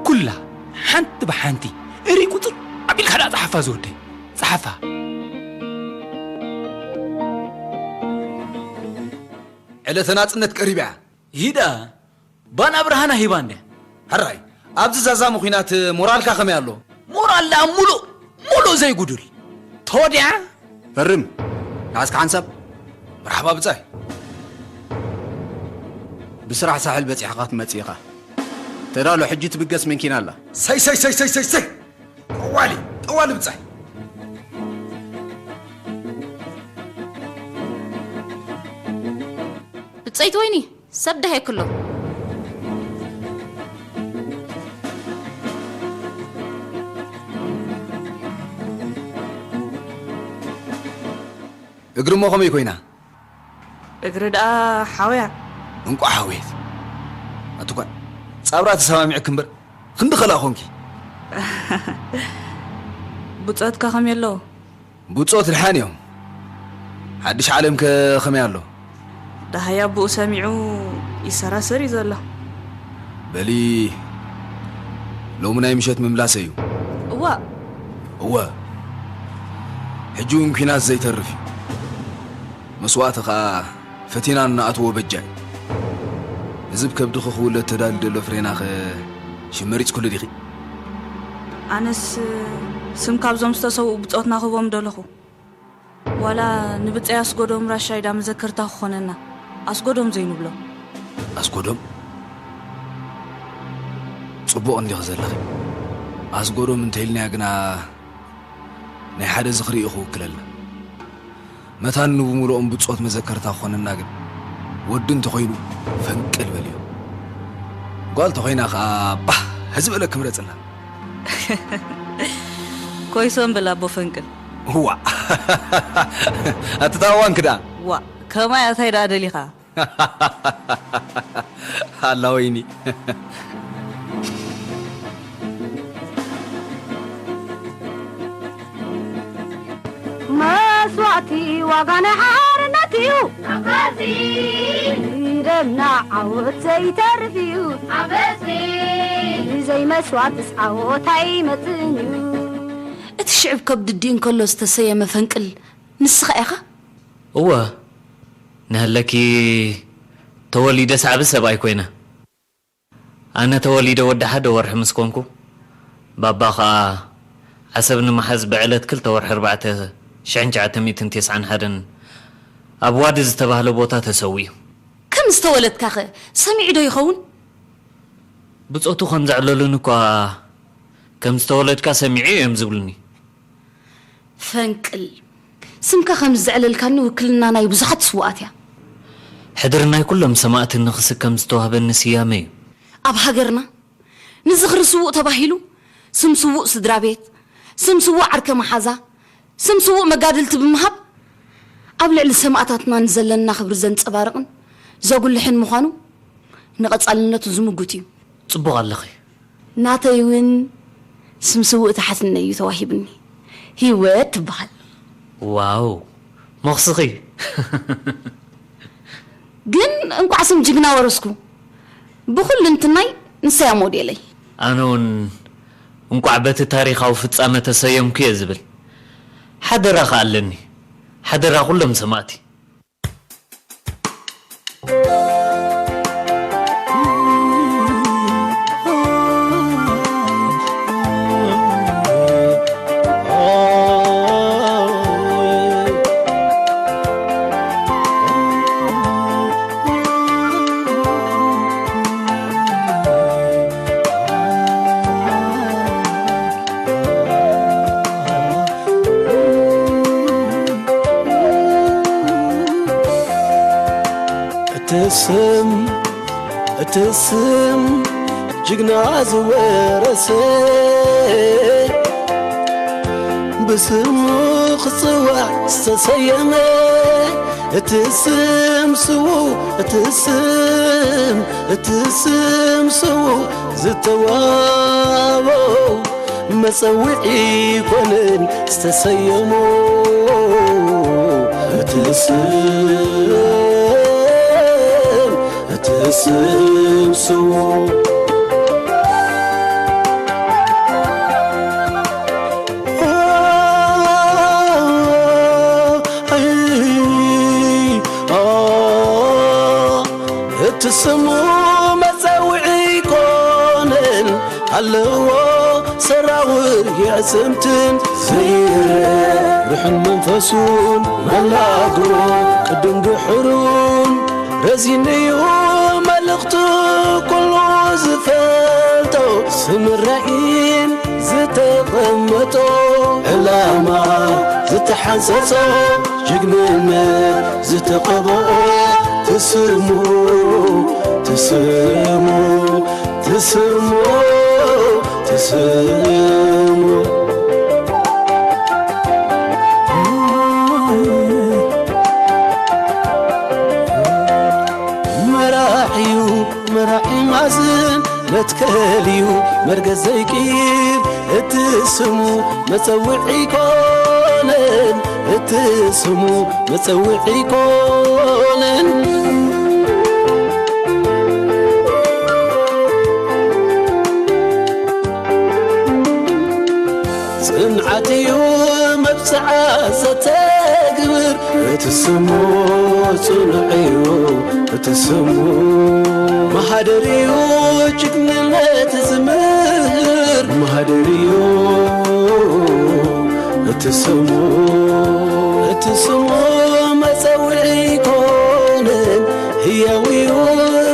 ኩላ ሓንቲ ብሓንቲ እሪ ቁፅር ኣቢልካ ዳ ፀሓፋ ዝወደይ፣ ፀሓፋ። ዕለተ ናጽነት ቀሪባ እያ። ይዳ ባና ብርሃና ሂባ እንደ። ሕራይ፣ ኣብዚ ዛዛሚ ኲናት ሞራልካ ከመይ ኣሎ? ሞራል ደኣ ሙሉእ ሙሉእ ዘይጉዱል። ተወዲኣ? ፈርም። ንዓስካ ሓንሳብ። መርሓባ ብጻይ። ብስራሕ ሳሕል በጺሕካ ክትመጽእ ኢኻ። ተዳሎ፣ ሕጂ ትብገስ መኪና ኣላ። ሰይ፣ ሰይ፣ ሰይ፣ ሰይ፣ ሰይ፣ ሰይ! ጠዋሊ፣ ጠዋሊ ብጻይ። ብጸይቲ ወይኒ፣ ሰብ ደሃየክሎ። እግሪ እሞ ከመይ ኮይና? እግሪ ደኣ ሓውያ። እንቋዕ ሓውየት። ኣቱኳ ጻብራ ተሰማሚዕክ እምበር ክንዲ ኸላ ኾንኪ። ብጾትካ ከመይ ኣለዉ? ብጾት ድሓን እዮም። ሓድሽ ዓለምከ ከመይ ኣሎ? ደሃይ ኣቦኡ ሰሚዑ ይሰራሰር እዩ ዘሎ። በሊ ሎሚ ናይ ምሸት ምምላሰ እዩ። እዋእ። እወ። ሕጂ እውን ኲናት ዘይተርፍ እዩ። መስዋእቲ ኸኣ ፈቲና እንኣትዎ በጃ እዩ። ህዝብ ከብድኺ ክውለድ ተዳልዩ ዘሎ ፍሬናኸ ሽም መሪጽክሉ ዲኺ? ኣነስ ስም ካብዞም ዝተሰውኡ ብጾትና ክህቦም ደለኹ። ዋላ ንብጸይ ኣስጎዶም ራሻይዳ መዘከርታ ክኾነና። ኣስጎዶም ዘይንብሎ። ኣስጎዶም? ጽቡቕ እንዲኺ ዘለኺ። ኣስጎዶም እንተኢልናያ ግና ናይ ሓደ ዝኽሪ እዩ ክውክለልና። መታን ንብምልኦም ብጾት መዘከርታ ክኾነና ግን ወዲ እንተኾይኑ ፈንቅል በልዮ። ጓል ተኾይና ኸኣ ባህ ዝበለ ክምረጽላ። ኮይሶም በል ኣቦ ፈንቅል። ዋእ! ኣትታዋንክ ደኣ። ዋእ! ከማይ ኣታይ ደኣ ደሊኻ? ኣላ ወይኒ። መስዋእቲ ዋጋ ናይ ሓርነት እዩ። ደምና ዓወት ዘይተርፍ እዩ። ብዘይ መስዋእትስ ዓወት ኣይመጽእን እዩ። እቲ ሽዕብ ከብድዲ እንከሎ ዝተሰየመ ፈንቅል ንስኻ ኢኻ? እወ፣ ንህለኪ ተወሊደ ሳዕቢ ሰብኣይ ኮይነ። ኣነ ተወሊደ ወዲ ሓደ ወርሒ ምስ ኮንኩ፣ ባባ ኸኣ ዓሰብ ንምሓዝ ብዕለት ክልተ ወርሒ ኣርባዕተ ሽሕን ትሽዓተ ሚእትን ተስዓን ሓደን ኣብ ዋዲ ዝተባህለ ቦታ ተሰዊኡ። ከም ዝተወለድካኸ ሰሚዑ ዶ ይኸውን? ብጾቱ ከም ዘዕለሉኒ እኳ፣ ከም ዝተወለድካ ሰሚዑ እዮም ዝብሉኒ። ፈንቅል፣ ስምካ ከም ዘዕለልካኒ ውክልና ናይ ብዙሓት ስዉኣት እያ። ሕድሪ ናይ ኩሎም ሰማእቲ ንኽስከም ዝተዋህበኒ ስያመ እዩ። ኣብ ሃገርና ንዝኽሪ ስዉእ ተባሂሉ ስም ስዉእ ስድራ ቤት፣ ስም ስዉእ ዓርከ መሓዛ፣ ስም ስዉእ መጋድልቲ ብምሃብ ኣብ ልዕሊ ሰማእታትና ንዘለና ክብሪ ዘንጸባርቕን ዘጉልሕን ምዃኑ ንቐጻልነቱ ዝምጉት እዩ። ጽቡቕ ኣለኺ። ናተይ እውን ስም ስዉእ ተሓትነ እዩ ተዋሂቡኒ። ህይወት ትበሃል። ዋው፣ መኽስኺ። ግን እንቋዕ ስም ጅግና ወረስኩ። ብኹሉ እንትናይ ንሳ እያ ሞዴለይ። ኣነ እውን እንቋዕ በቲ ታሪኻዊ ፍጻመ ተሰየምኩ እየ ዝብል። ሓደራ ከኣ ኣለኒ። ሓደራ ኩሎም ሰማእቲ። እቲ ስም፣ እቲ ስም ጅግና ዝወረሰ፣ ብስሙ ክጽዋዕ ዝተሰየመ፣ እቲ ስም ስዉእ፣ እቲ ስም፣ እቲ ስም ስዉእ ዝተዋህቦ፣ መጸውዒ ኮነን ዝተሰየሞ፣ እቲ ስም፣ እቲ ስም ስዉእ። እቲ ስሙ መጸውዒ ኮነን ኣለዎ ሰራውር የዕጽምትን ዘይረ ርሑን መንፈሱን መላግሮ ቅድም ድሕሩን ረዚንዩ መልእኽቱ ኩሉ ዝፈልጦ ስምራዒን ዝተቐመጦ ዕላማ ዝተሓንጸጾ ጅግንነት ዝተቐብኦ ትስሙ ትስሙ ትስሙ ትስሙ መራሒዩ መራሒ ማዝን መትከልዩ መርገዝ ዘይቅይር እቲ ስሙ መጸውዒ ኮነን እቲ ስሙ መጸውዒ ኮነን ጽንዓትዩ መብጽዓ ዘተግብር እቲ ስሙ ጽኑዕዩ እቲ ስሙ ማሃደርዩ ጅግንነት ዝምህር ማሃደርዩ እቲ ስሙ እቲ ስሙ መጸውዒ ኮነን ህያውዩ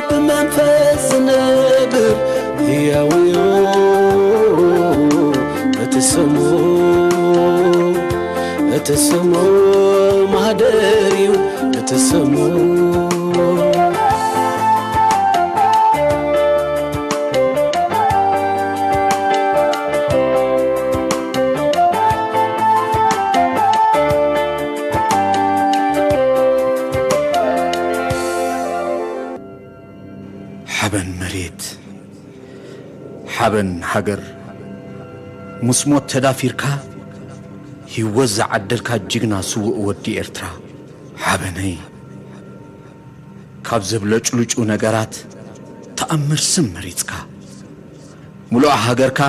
ብመንፈስ ዝነብር ህያውዩ እቲ ስሙ እቲ ስሙ ማህደር እዩ እቲ ስሙ ሓበን መሬት ሓበን ሃገር ምስ ሞት ተዳፊርካ ህይወት ዝዓደልካ ጅግና ስዉእ ወዲ ኤርትራ ሓበነይ፣ ካብ ዘብለጭልጩ ነገራት ተኣምር ስም መሪጽካ፣ ምሉእ ሃገርካ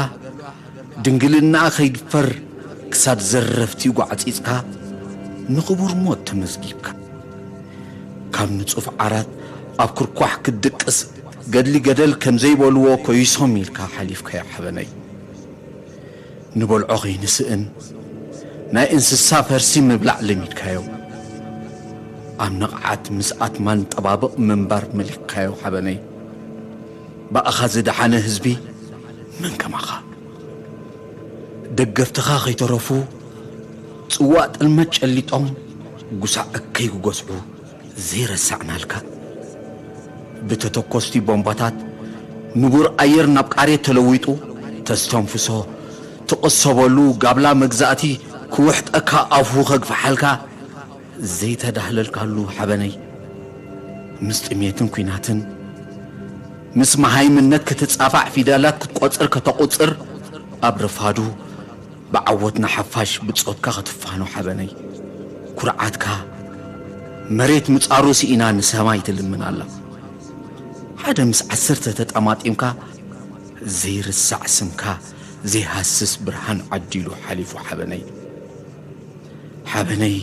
ድንግልናኣ ከይድፈር ክሳብ ዘረፍቲ ጓዕጺጽካ፣ ንኽቡር ሞት ተመዝጊብካ። ካብ ንጹፍ ዓራት ኣብ ኩርኳሕ ክትድቅስ፣ ገድሊ ገደል ከም ዘይበልዎ ኮይሶም ኢልካ ሓሊፍካዮ ሓበነይ። ንበልዖ ኸይንስእን ናይ እንስሳ ፈርሲ ምብላዕ ለሚድካዮ። ኣብ ንቕዓት ምስ ኣትማን ጠባብቕ ምንባር መሊኽካዮ ሓበነይ። ብኣኻ ዝደሓነ ህዝቢ መን ከማኻ? ደገፍትኻ ኸይተረፉ ጽዋእ ጥልመት ጨሊጦም ጉሳዕ እከይ ክጎስዑ ዘይረሳዕናልካ። ብተተኮስቲ ቦምባታት ንቡር ኣየር ናብ ቃሬት ተለዊጡ፣ ተስተንፍሶ ትቕሰበሉ ጋብላ መግዛእቲ ክውሕጠካ ኣፉ ከግፍሓልካ ዘይተዳህለልካሉ ሓበነይ። ምስ ጥሜትን ኲናትን ምስ መሃይምነት ክትጻፋዕ ፊደላት ክትቆጽር ከተቑጽር ኣብ ረፋዱ ብዓወትና ሓፋሽ ብጾትካ ክትፋኖ ሓበነይ። ኩርዓትካ መሬት ምጻሩ ስኢና ንሰማይ ትልምን ኣላ። ሓደ ምስ ዓሰርተ ተጠማጢምካ ዘይርሳዕ ስምካ ዘይሃስስ ብርሃን ዓዲሉ ሓሊፉ ሓበነይ። ሓበነይ፣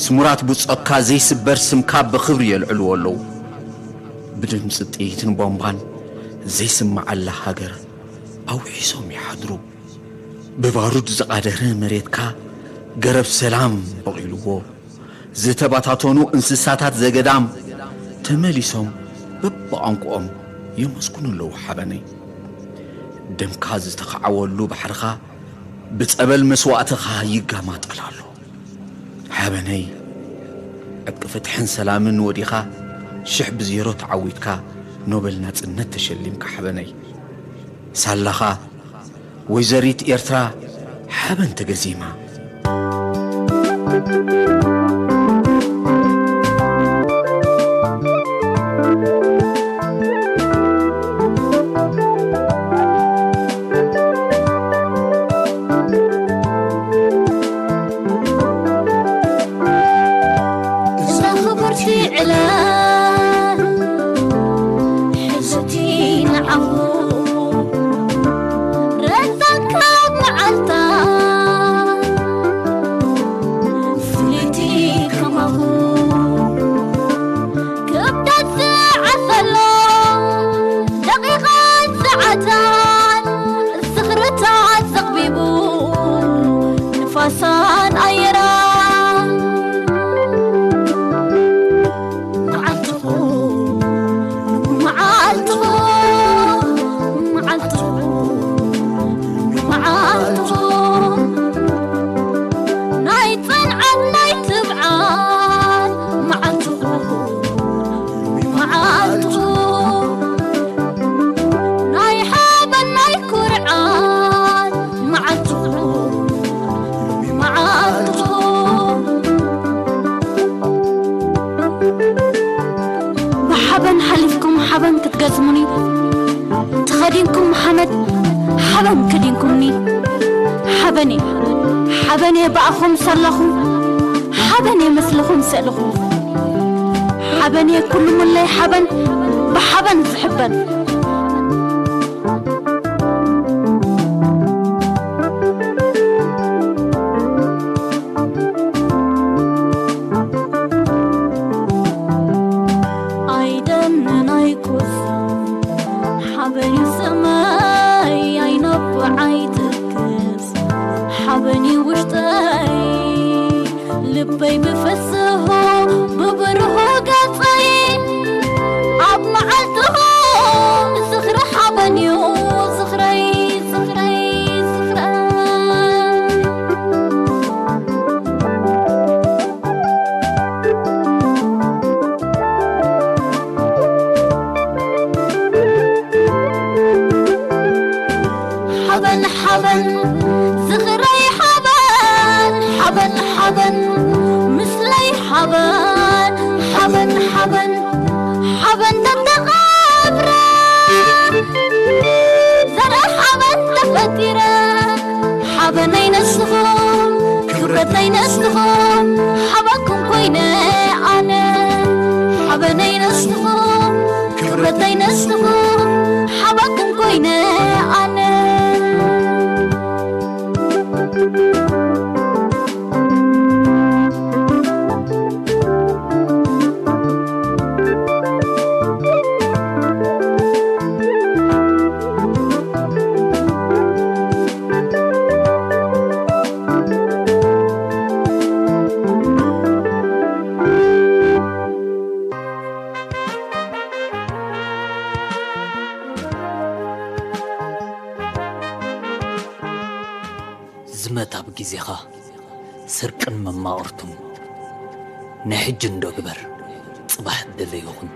ስሙራት ብጾትካ ዘይስበር ስምካ ብኽብሪ የልዕልዎ ኣለዉ። ብድምጺ ጥይትን ቦምባን ዘይስምዓላ ሃገር ኣውሒሶም ይሓድሩ። ብባሩድ ዝቓደረ መሬትካ ገረብ ሰላም በቒልዎ። ዝተበታተኑ እንስሳታት ዘገዳም ተመሊሶም በብቋንቋኦም የመስግኑ ኣለዉ ሓበነይ። ደምካ ዝተኻዕወሉ ባሕርኻ ብጸበል መስዋእትኻ ይጋማጠል ኣሎ። ሓበነይ፣ ዕጥቂ ፍትሕን ሰላምን ወዲኻ ሽሕ ብዜሮ ተዓዊትካ ኖበል ናጽነት ተሸሊምካ ሓበነይ። ሳላኻ ወይዘሪት ኤርትራ ሓበን ተገዚማ። እዛ ክብርቲ ዕለት ሕዝቲ ንዓኹ ረዛን ካብ መዓልታ ፍልይቲ ከማኹ ክብደት ዝዓሰሎ ደቂቓን ሰዓታት ዝኽርታት ዘቕቢቡ ንፋሳን ኣየራን መዓልትኹ መዓልትኹ መዓልትኹ መዓልትኹ ናይ ጽንዓት ናይ ትብዓት መዓልትኹ መዓልትኹ ናይ ሓበን ናይ ኩርዓት መዓልትኹ መዓልትኹ ብሓበን ሓሊፍኩም ሓበን ክትገዝሙኒ ተኸዲንኩም ሓመድ ሓበን ከዲንኩምኒ ሓበን እየ ሓበን እየ ብኣኹም ሳላኹም ሓበን እየ ምስልኹም ስእልኹም ሓበን እየ ኩሉ ሙለይ ሓበን ብሓበን ዝሕበን ኣይደንን ኣይኩስን ሓበን እዩ ሰማይ ኣይነብዕ ኣይትክስ ሓበን እዩ ውሽጠይ ልበይ ብፍስሆ ብብርሆ ገጸይ ኣብ መዓልትኹም ዝኽሪ ሓበን እዩ ዝኽረይ ዝኽረይ ዝኽረይ ሓበን ሓበን ዝኽረይ ሓበን ሓበን ሓበን ምስለይ ሓበን ሓበን ሓበን ሓበን ተተቐብረ ዘርኢ ሓበን ተፈጢረ ሓበነይ ነስኹም ክብረተይ ነስኹም ሓበኩም ኮይነ ግዜኻ ስርቅን መማቕርቱን ናይ ሕጂ እንዶ ግበር፣ ጽባሕ እድል ይኹን።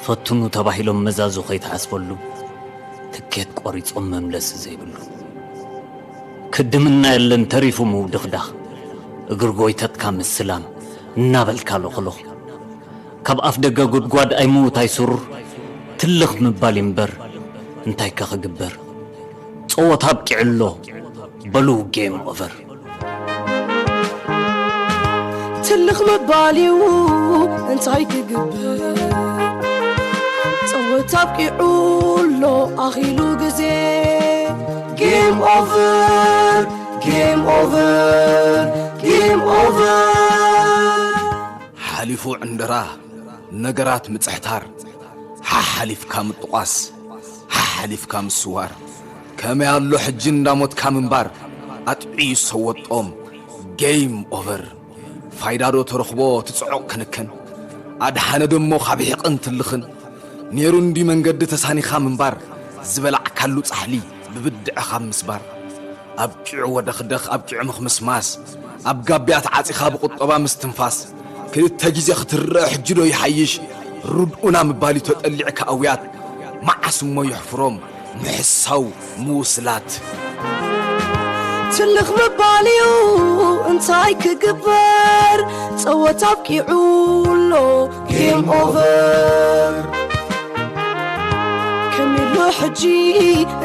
ፈትኑ ተባሂሎም መዛዙ ከይትሓስበሉ፣ ትኬት ቆሪጾም መምለሲ ዘይብሉ። ክድምና የለን ተሪፉ ምውድኽዳኽ፣ እግሪ ጎይተትካ ምስላም እናበልካ ሎኽሎኽ። ካብ ኣፍ ደገ ጉድጓድ ኣይምውት ኣይስሩር፣ ትልኽ ምባል እምበር እንታይከ ክግበር? ጸወታ ኣብቂዑ ኣሎ፣ በሉ ጌም ኦቨር። ትልኽ ምባል እዩ፣ እንታይ ክግበር? ጸወታ ኣብቂዑ ኣሎ፣ ኣኺሉ ግዜ። ጌም ኦቨር፣ ጌም ኦቨር፣ ጌም ኦቨር። ሓሊፉ ዕንደራ፣ ነገራት ምጽሕታር፣ ሓሓሊፍካ ምጥቋስ፣ ሓሓሊፍካ ምስዋር፣ ከመይ ኣሎ ሕጂ እንዳሞትካ ምንባር፣ ኣጥዕዩ ሰወጦም፣ ጌም ኦቨር። ፋይዳዶ ተረኽቦ ትጽዖቕ ክንክን፣ ኣድሓነ ደሞ ካብ ሒቕን ትልኽን፣ ኔሩ እንዲ መንገዲ ተሳኒኻ ምንባር፣ ዝበላዕካሉ ጻሕሊ ብብድዐ ካብ ምስባር። ኣብቂዑ ወደኽደኽ፣ ኣብቂዑ ምኽምስማስ፣ ኣብ ጋብያ ተዓጺኻ ብቁጠባ ምስትንፋስ። ክልተ ግዜ ክትረአ ሕጂ ዶ ይሓይሽ? ርድኡና ምባል እዩ ተጠሊዕካ ኣውያት። መዓስ እሞ የሕፍሮም ምሕሳው ምውስላት። ትልኽ ምባል እዩ እንታይ ክግበር? ጸወታ ኣብቂዑ ኣሎ ጌም ኦቨር። ከሚሎ ሕጂ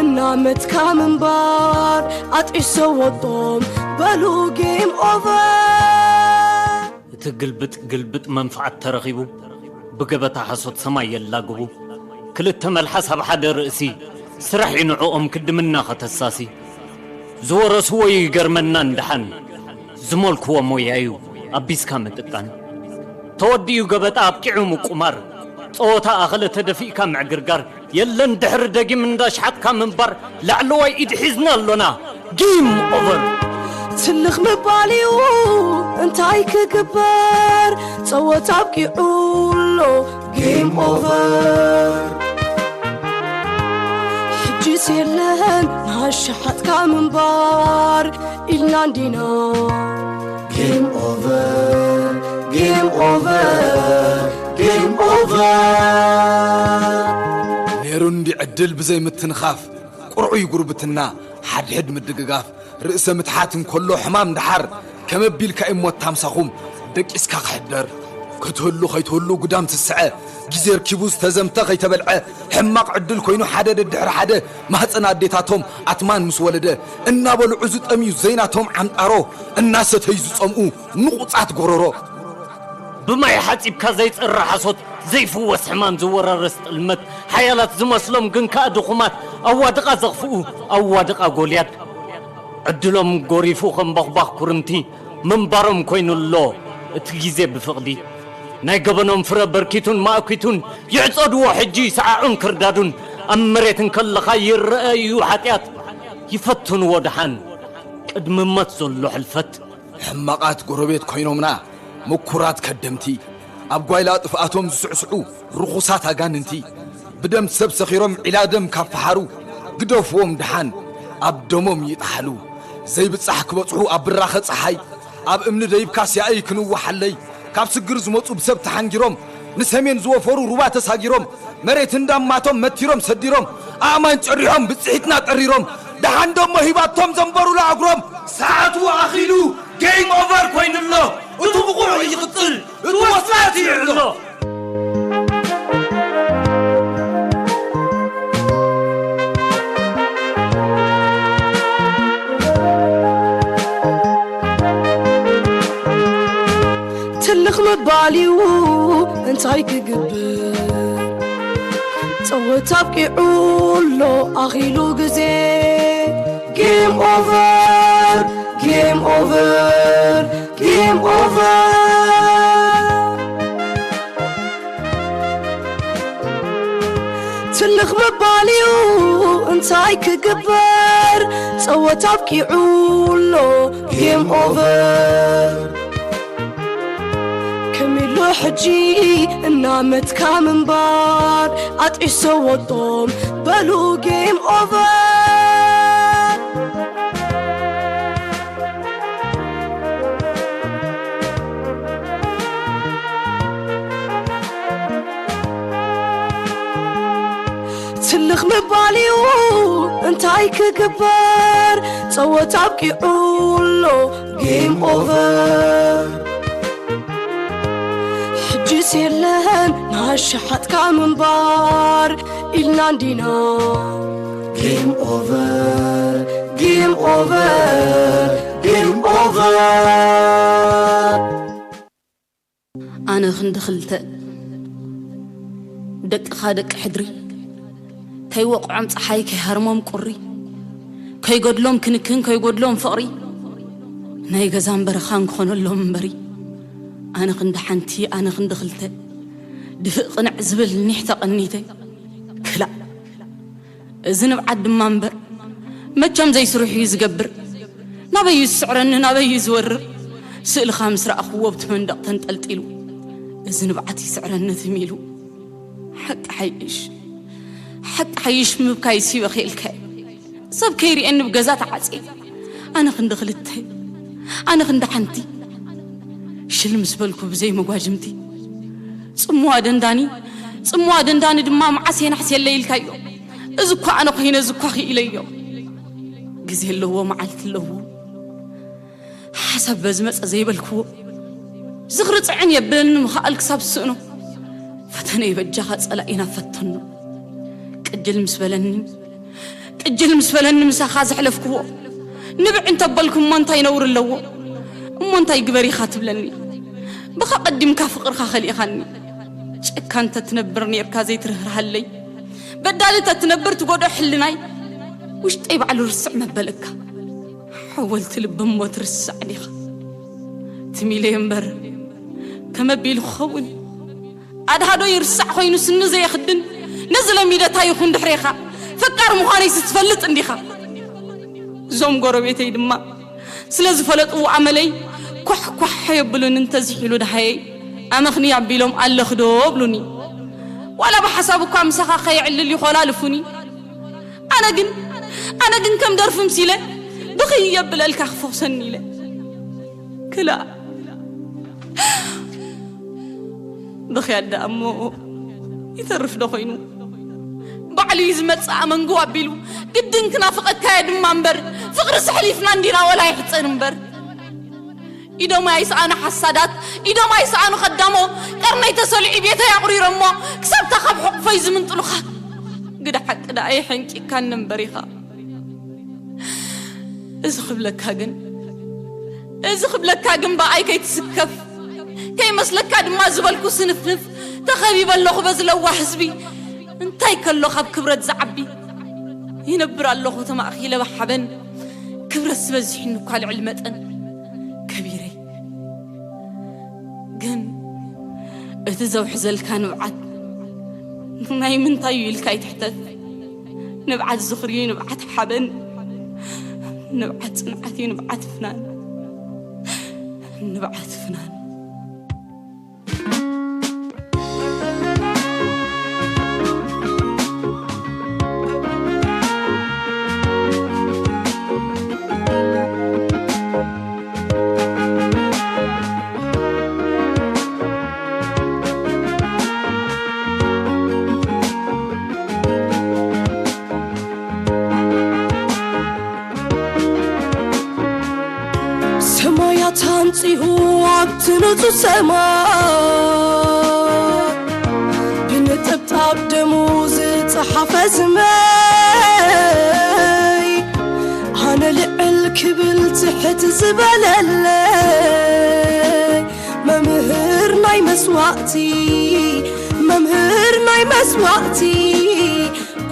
እናመትካ ምንባር ኣጢሶ ወጦም በሉ ጌም ኦቨር። እቲ ግልብጥ ግልብጥ መንፍዓት ተረኺቡ፣ ብገበታ ሓሶት ሰማይ የላግቡ። ክልተ መልሓስ ኣብ ሓደ ርእሲ፣ ስራሕ እዩ ንዕኦም ክድምና ከተሳሲ። ዝወረስዎ ይገርመና እንደሓን፣ ዝመልክዎ ሞያ እዩ ኣቢስካ ምጥቃን። ተወዲኡ ገበጣ ኣብቂዑ ምቁማር፣ ጸወታ ኣኸለ ተደፊእካ ምዕግርጋር፣ የለን ድሕሪ ደጊም እንዳሽሓጥካ ምንባር፣ ላዕለዋይ ኢድ ሒዝና ኣሎና። ጌም ኦቨር። ትልኽ ምባል እዩ እንታይ ክግበር? ጸወታ ኣብቂዑ ኣሎ ጌም ኦቨር። ሕጂስ የለን ናሻሓጥካ ምንባር ኢልና እንዲና። ጌም ኦቨር፣ ጌም ኦቨር፣ ጌም ኦቨር። ኔሩ እንዲ ዕድል ብዘይ ምትንኻፍ፣ ቁርዑይ ጉርብትና፣ ሓድሕድ ምድግጋፍ፣ ርእሰ ምትሓት እንከሎ ሕማም ደሓር፣ ከመቢልካ እሞ ታምሳኹም ደቂስካ ክሕደር። ክትህሉ ከይትህሉ ጉዳም ትስዐ፣ ግዜ ርኪቡ ዝተዘምተ ከይተበልዐ፣ ሕማቕ ዕድል ኮይኑ ሓደ ደድሕሪ ሓደ ማህፀን ኣዴታቶም ኣትማን ምስ ወለደ፣ እናበልዑ ዝጠምዩ ዘይናቶም ዓምጣሮ፣ እናሰተዩ ዝጸምኡ ንቑጻት ጎረሮ። ብማይ ሓጺብካ ዘይጸሪ ሓሶት፣ ዘይፍወስ ሕማም ዝወራረስ ጥልመት፣ ሓያላት ዝመስሎም ግን ከኣ ድኹማት፣ ኣዋድቓ ዘኽፍኡ፣ ኣዋድቓ ጎልያድ። ዕድሎም ጎሪፉ ከም ባኽባኽ ኩርምቲ፣ ምንባሮም ኮይኑ ኣሎ እቲ ግዜ ብፍቕዲ። ናይ ገበኖም ፍረ በርኪቱን ማእኪቱን፣ ይዕጸድዎ ሕጂ ሰዓዑን ክርዳዱን። ኣብ መሬት እንከለኻ ይረአ እዩ ሓጢኣት፣ ይፈትንዎ ደሓን ቅድሚ ሞት ዘሎ ሕልፈት። ሕማቓት ጎረቤት ኮይኖምና፣ ምኩራት ከደምቲ፣ ኣብ ጓይላ ጥፍኣቶም ዝስዕስዑ ርኹሳት ኣጋንንቲ፣ ብደም ሰብ ሰኺሮም ዒላ ደም ካብ ፈሓሩ፣ ግደፍዎም ደሓን ኣብ ደሞም ይጥሓሉ። ዘይብጻሕ ክበጽሑ ኣብ ብራኸ ጸሓይ፣ ኣብ እምኒ ደይብካ ሲያይ ክንወሓለይ፣ ካብ ስግር ዝመጹ ብሰብ ተሓንጊሮም፣ ንሰሜን ዝወፈሩ ሩባ ተሳጊሮም፣ መሬት እንዳማቶም መቲሮም ሰዲሮም፣ ኣእማን ጨሪሖም ብጽሒትና ጠሪሮም፣ ደሓን ደሞ ሂባቶም ዘንበሩላ እግሮም። ሰዓቱ ኣኺሉ ጌም ኦቨር ኮይኑሎ፣ እቱ ብቑዕ ይቕጽል፣ እቱ ወስላት ይዕሎ። ትልኽ ምባል እዩ እንታይ ክግበር? ጸወታ ኣብቂዑ ኣሎ ኣኺሉ ግዜ። ጌም ኦቨር፣ ጌም ኦቨር፣ ጌም ኦቨር። ትልኽ ምባል እዩ እንታይ ክግበር? ጸወታ ኣብቂዑ ኣሎ ጌም ኦቨር። ከሚሎ ሕጂ እናመትካ ምንባር ኣጢሶ ወጦም በሉ ጌም ኦቨር። ምባል እዩ እንታይ ክግበር? ጸወታ ኣብቂዑ ኣሎ፣ ጌም ኦቨር። ሕጅስ የለን ናሻሓጥካ ምንባር ኢልና እንዲና። ጌም ኦቨር፣ ጌም ኦቨር፣ ጌም ኦቨር። ኣነ ክንዲ ክልተ ደቅኻ ደቂ ሕድሪ፣ ከይወቕዖም ጸሓይ፣ ከይሃርሞም ቁሪ፣ ከይጎድሎም ክንክን፣ ከይጎድሎም ፍቕሪ፣ ናይ ገዛን በረኻን ክኾነሎም እምበሪ፣ ኣነ ክንዲ ሓንቲ፣ ኣነ ክንዲ ክልተ፣ ድፍእ ቅንዕ ዝብል ኒሕ ተቐኒተ፣ ክላእ። እዚ ንብዓት ድማ እምበር፣ መቸም ዘይስርሑ እዩ ዝገብር። ናበይ እዩ ዝስዕረኒ፣ ናበይ እዩ ዝወርር? ስእልኻ ምስ ረኣኽዎ ኣብቲ መንደቕ ተንጠልጢሉ፣ እዚ ንብዓት ይስዕረኒ ትም ኢሉ። ሓቂ ሓይሽ፣ ሓቂ ሓይሽ ምብካይ ሲበ ኸይልካዮ። ሰብ ከይርእየኒ ብገዛ ተዓጽየ። ኣነ ክንዲ ክልተ፣ ኣነ ክንዲ ሓንቲ። ሽል ምስ በልኩ ብዘይ መጓጅምቲ። ጽምዋ ደንዳኒ፣ ጽምዋ ደንዳኒ ድማ መዓስ የናሕስ የለ ኢልካዮ። እዚ እኳ ኣነ ኮይነ፣ እዚ እኳ ክኢለዮ። ግዜ ኣለዎ፣ መዓልቲ ኣለዎ። ሓሳብ በዝመጸ ዘይበልክዎ። ዝኽሪ ጽዕን የብለኒ ምኽኣል ክሳብ ዝስእኖ። ፈተነይ በጃኻ ጸላኢና ፈተኖ። ቅጅል ምስ በለኒ፣ ቅጅል ምስ በለኒ ምሳኻ ዘሕለፍክዎ። ንብዕ እንተበልኩ እሞ እንታይ ነውሪ ኣለዎ? እሞ እንታይ ግበር ኢኻ ትብለኒ? ብኻ ቀዲምካ ፍቕርኻ ከሊእኻኒ። ጨካን ተትነብር ኔርካ ዘይትርህርሃለይ። በዳሊ ተትነብር ትጎድኦ ሕልናይ። ውሽጠይ ባዕሉ ርስዕ መበለካ። ሓወልቲ ልቢ እሞ ትርስዕ ዲኻ? ትም ኢለዮ እምበር ከመቢሉ ክኸውን። ኣድሃዶ ይርሳዕ ኮይኑ ስኒ ዘየኽድን፣ ነዚ ለሚደታ ይኹን ድሕሬኻ ፈቃር ምዃነይ ስትፈልጥ እንዲኻ። እዞም ጎረቤተይ ድማ ስለ ዝፈለጥዎ ኣመለይ ኳሕ ኳሕ የብሉን፣ እንተዝሒሉ ደሃየይ ኣመኽንያ ኣቢሎም ኣለኽዶ እብሉኒ። ዋላ ብሓሳብ እኳ ምሳኻ ከየዕልል ይኾላልፉኒ። ኣነ ግን፣ ኣነ ግን ከም ደርፊ ምሲለ ብኽይ የብለልካ ክፈውሰኒ ኢለ። ክላእ ብኽያት ደኣ እሞ ይተርፍ ዶ ኮይኑ? ባዕሉ እዩ ዝመጽእ ኣመንጎ ኣቢሉ፣ ግድን ክናፍቐካዮ ድማ እምበር፣ ፍቕሪ ስሕሊፍና እንዲና ወላ ይሕጸን እምበር። ኢዶም ኣይሰኣኑ ሓሳዳት፣ ኢዶም ኣይሰኣኑ ከዳሞ፣ ቀርነይ ተሰሊዑ ቤተይ ኣቑሪሮሞ፣ ክሳብታ ካብ ሕቑፈይ ዝምንጥሉኻ። ግዳ ሓቂ ደኣ የሐንቂካኒ እምበር ኢኻ። እዚ ክብለካ ግን፣ እዚ ክብለካ ግን ብኣይ ከይትስከፍ፣ ከይመስለካ ድማ ዝበልኩ ስንፍንፍ፣ ተኸቢበ ኣለኹ በዚ ለዋህ ህዝቢ። እንታይ ከሎ ካብ ክብረት ዝዓቢ? ይነብር ኣለኹ ተማእኺለ ብሓበን፣ ክብረት ዝበዚሕኒ እኳ ልዕሊ መጠን ከቢረይ። ግን እቲ ዘውሕዘልካ ንብዓት ናይ ምንታይ እዩ ኢልካ ኣይትሕተት። ንብዓት ዝኽሪ እዩ፣ ንብዓት ሓበን፣ ንብዓት ጽንዓት እዩ፣ ንብዓት ፍናን፣ ንብዓት ፍናን። ሰማያት ኣንጺሁ ኣብቲ ንጹህ ሰማይ ብነጠብጣብ ደሙ ዝጸሓፈ ስመይ ኣነ ልዕል ክብል ትሕት ዝበለለይ መምህር ናይ መስዋእቲ መምህር ናይ መስዋእቲ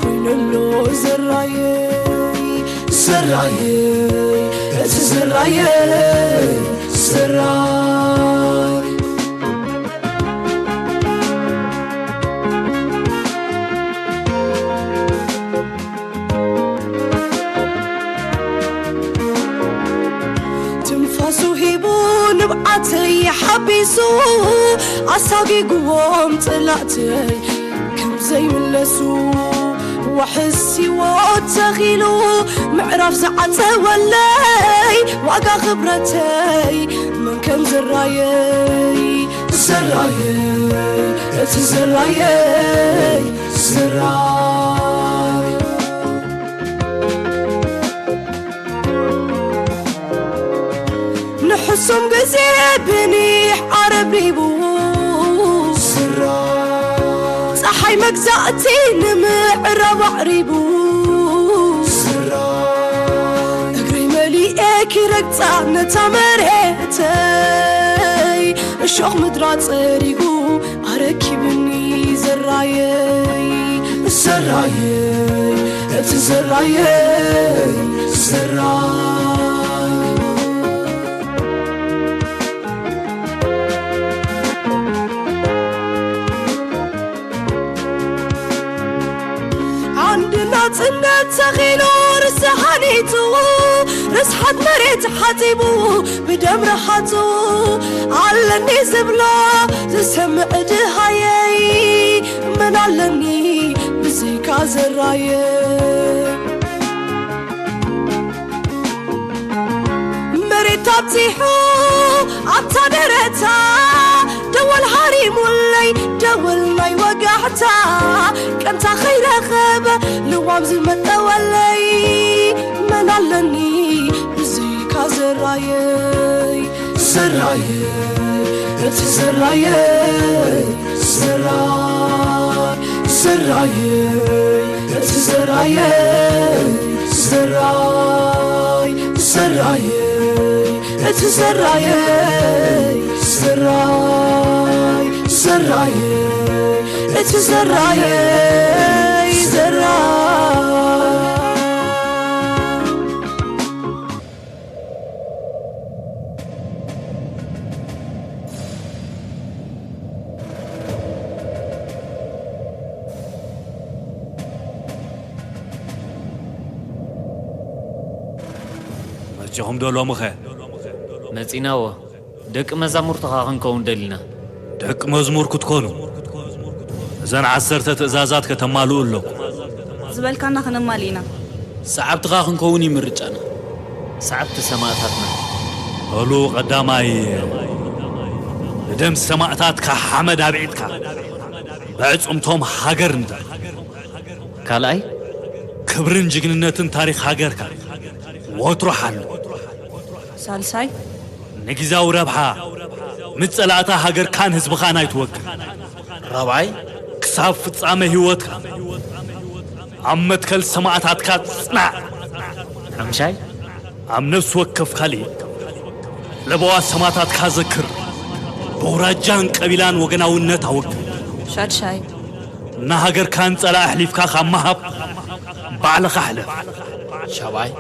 ኮይነሎ ዘራየይ ዘራየይ እቲ ዘራየይ ዘራይ ትንፋሱ ሂቡ ንብዓተይ ሓቢሱ ኣሳጊግዎም ጸላእተይ ከም ዘይምለሱ ዋሕስ ህይወት ተኺሉ ምዕራፍ ዝዓጸወለይ ዋጋ ክብረተይ መን ከም ዘራየይ ዘራየይ እቲ ዘራየይ ዘራይ ሶም ግዜ ብኒሕ ኣረብሪቡ፣ ጸሓይ መግዛእቲ ንምዕራብ ኣዕሪቡ፣ እግረይ መሊኤ ኪረግጻ ነታ መሬተይ፣ እሾኽ ምድራ ጸሪጉ ኣረኪብኒ ዘራየይ። ዘራየይ፣ እቲ ዘራየይ፣ ዘራይ። ዓንዲ ናጽነት ተኺሉ፣ ርሲ ሃኒጹ፣ ርስሓት መሬት ሓጺቡ፣ ብደም ረሃጹ፣ ኣለኒ ዝብሎ ዝሰምዕ ድሃየይ፣ መን ኣለኒ ብዘይካ ዘራየይ። መሬት ኣብጺሑ ኣብታ ደረታ፣ ደወል ሃሪሙለይ፣ ደወል ናይ ወጋሕታ፣ ቀንታ ከይረኸበ ልዋም ዝመጠወለይ፣ መን ኣለኒ ብዘይካ ዘራየይ። ዘራየይ፣ እቲ ዘራየይ፣ ዘራይ፣ ዘራየይ፣ እቲ ዘራየይ፣ ዘራይ፣ ዘራየይ፣ እቲ ዘራየይ፣ ዘራይ፣ ዘራየይ፣ እቲ ዘራየይ፣ ዘራይ። መጺኹም ዶ ሎምኸ? መጺናዎ። ደቂ መዛሙርትኻ ክንከውን ደሊና። ደቂ መዝሙር ክትኮኑ፣ እዘን ዓሰርተ ትእዛዛት ከተማልኡ ኣለኩም። ዝበልካና ከነማልእ ኢና። ሰዓብትኻ ክንከውን እዩ ምርጫና። ሰዓብቲ ሰማእታትና። በሉ ቀዳማይ፣ ብደም ሰማእታትካ ሓመድ ኣብዒጥካ፣ ብዕጽምቶም ሃገር ንደር። ካልኣይ፣ ክብርን ጅግንነትን ታሪኽ ሃገርካ ወትሩ ሓሉ። ሳልሳይ፣ ንግዛዊ ረብሓ ምስ ጸላእታ ሃገርካን ህዝብኻን ኣይትወግን። ራብዓይ፣ ክሳብ ፍጻመ ህይወትካ ኣብ መትከል ሰማእታትካ ጽናዕ። ሓምሻይ፣ ኣብ ነፍሲ ወከፍ ካልእ ለበዋ ሰማእታትካ ዘክር። በውራጃን ቀቢላን ወገናውነት ኣወግድ። ሻድሻይ፣ ንሃገርካን ጸላኢ ኣሕሊፍካ ካብ ምሃብ ባዕልኻ ሕለፍ። ሻብዓይ፣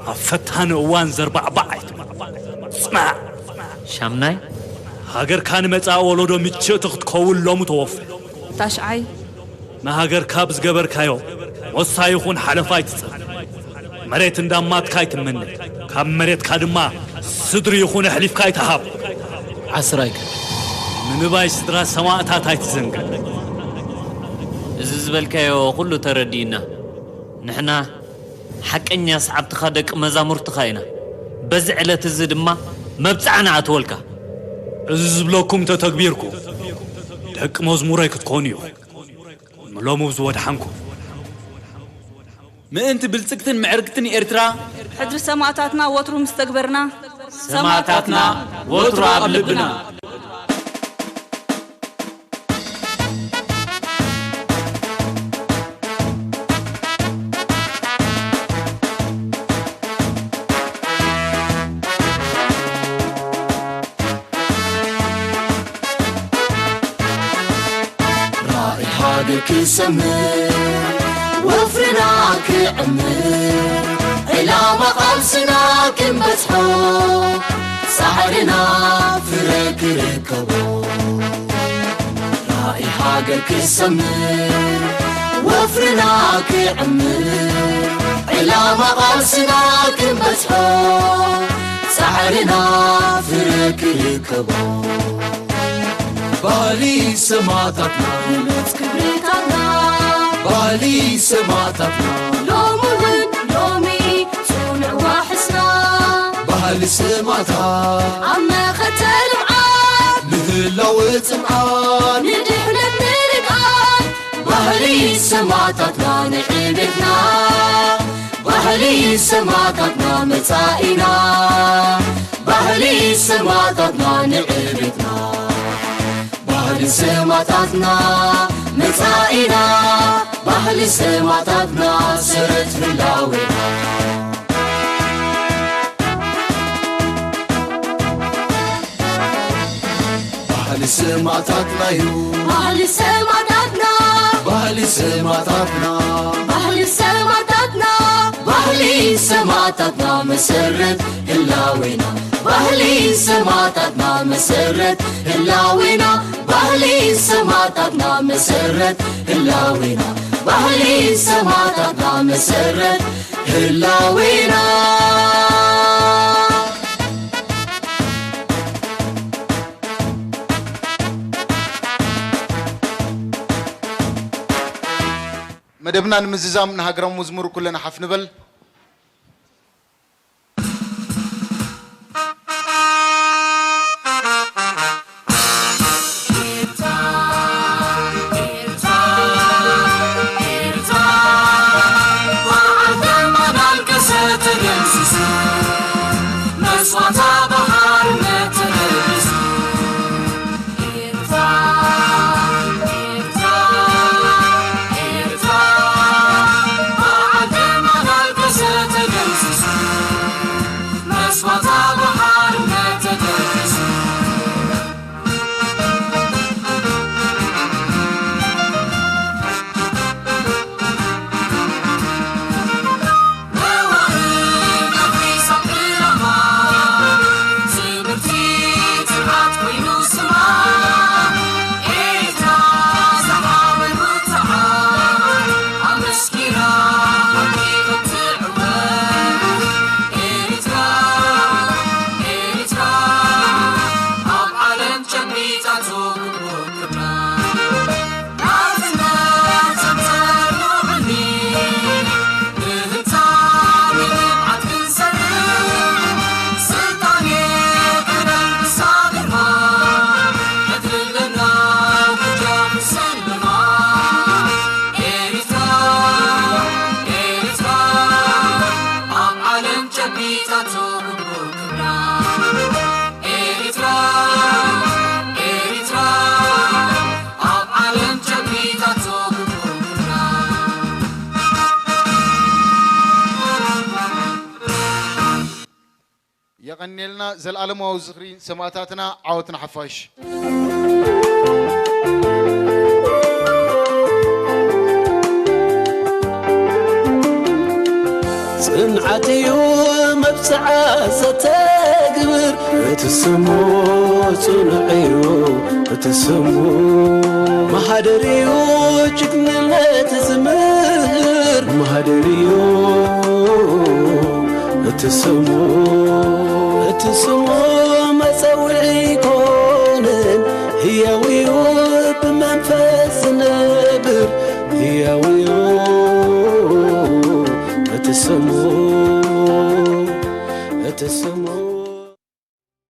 ኣብ ፈታኒ እዋን ዘርባዕባዕ ኣይትበል። ጽናዕ። ሻምናይ፣ ሃገርካ ንመጻኢ ወለዶ ምችእቲ ክትከውን ሎሚ ተወፍር። ታሽዓይ፣ ንሃገርካ ብዝገበርካዮ ሞሳ ይኹን ሓለፋ ኣይትጸብ። መሬት እንዳማትካ ኣይትመነ። ካብ መሬትካ ድማ ስድሪ ይኹን ኣሕሊፍካ ኣይትሃብ። ዓስራይ፣ ምንባይ ስድራ ሰማእታት ኣይትዘንግዕ። እዚ ዝበልካዮ ኩሉ ተረዲእና። ንሕና ሓቀኛ ሰዓብትኻ ደቂ መዛሙርትኻ ኢና። በዚ ዕለት እዚ ድማ መብጽዓ ንኣትወልካ። እዚ ዝብለኩም ተተግቢርኩም ደቂ መዝሙረይ ክትኮኑ ኢኹም። ንሎሚ ዝወድሓንኩም። ምእንቲ ብልጽግትን ምዕርግትን ኤርትራ። ሕድሪ ሰማእታትና ወትሩ ምስ ተግበርና። ሰማእታትና ወትሩ ኣብ ልብና። ራእይ ሃገር ክሰምር፣ ወፍርና ክዕምር፣ ዕላማ ቃልስና ክንበጽሖ፣ ጻዕርና ፍረ ክርከቦ። ራእይ ሃገር ክሰምር፣ ወፍርና ክዕምር፣ ዕላማ ቃልስና ክንበጽሖ፣ ጻዕርና ፍረ ክርከቦ። ባህሊ ሰማእታትና፣ ንብረት ክብርታትና፣ ባህሊ ሰማእታትና፣ ሎሚ እውን ሎሚ ጽኑዕ ዋሕስና። ባህሊ ሰማእታት፣ ኣብ መኸተ ልምዓት፣ ንህላወ ጽንዓት፣ ንድሕነት ንርግኣት። ባህሊ ሰማእታትና ንዕቤትና፣ ባህሊ ሰማእታትና መጻኢና። ባህሊ ሰማእታትና ንዕቤትና፣ ባህሊ ሰማእታትና መጻኢና፣ ባህሊ ሰማእታትና ሰረት ህላዌና። ባህሊ ሰማእታትና እዩ። ባህሊ ሰማእታትና፣ ባህሊ ሰማእታትና፣ ባህሊ ሰማእታትና፣ ባህሊ ሰማእታትና መሰረት ህላዌና። ባህሊ ሰማእታትና መሰረት ህላዌና። ባህሊ ሰማእታትና መሰረት ህላዌና። ባህሊ ሰማእታትና መሰረት ህላዌና። መደብና ንምዝዛም ንሃገራዊ መዝሙር ኩለና ሓፍ ንበል። የቐንየልና። ዘልኣለማዊ ዝኽሪ ሰማእታትና፣ ዓወት ንሓፋሽ። ጽንዓት እዩ መብጽዓ ዘተግብር፣ እቲ ስሙ ጽኑዕ እዩ፣ እቲ ስሙ ማሃደር እዩ ጅግንነት ዝምህር፣ ማሃደር እዩ እቲ ስሙ፣ እቲ ስሙ መጸውዒ ኣይኮነን፣ ህያው እዩ ብመንፈስ ዝነብር፣ ህያው እዩ እቲ ስሙ፣ እቲ ስሙ።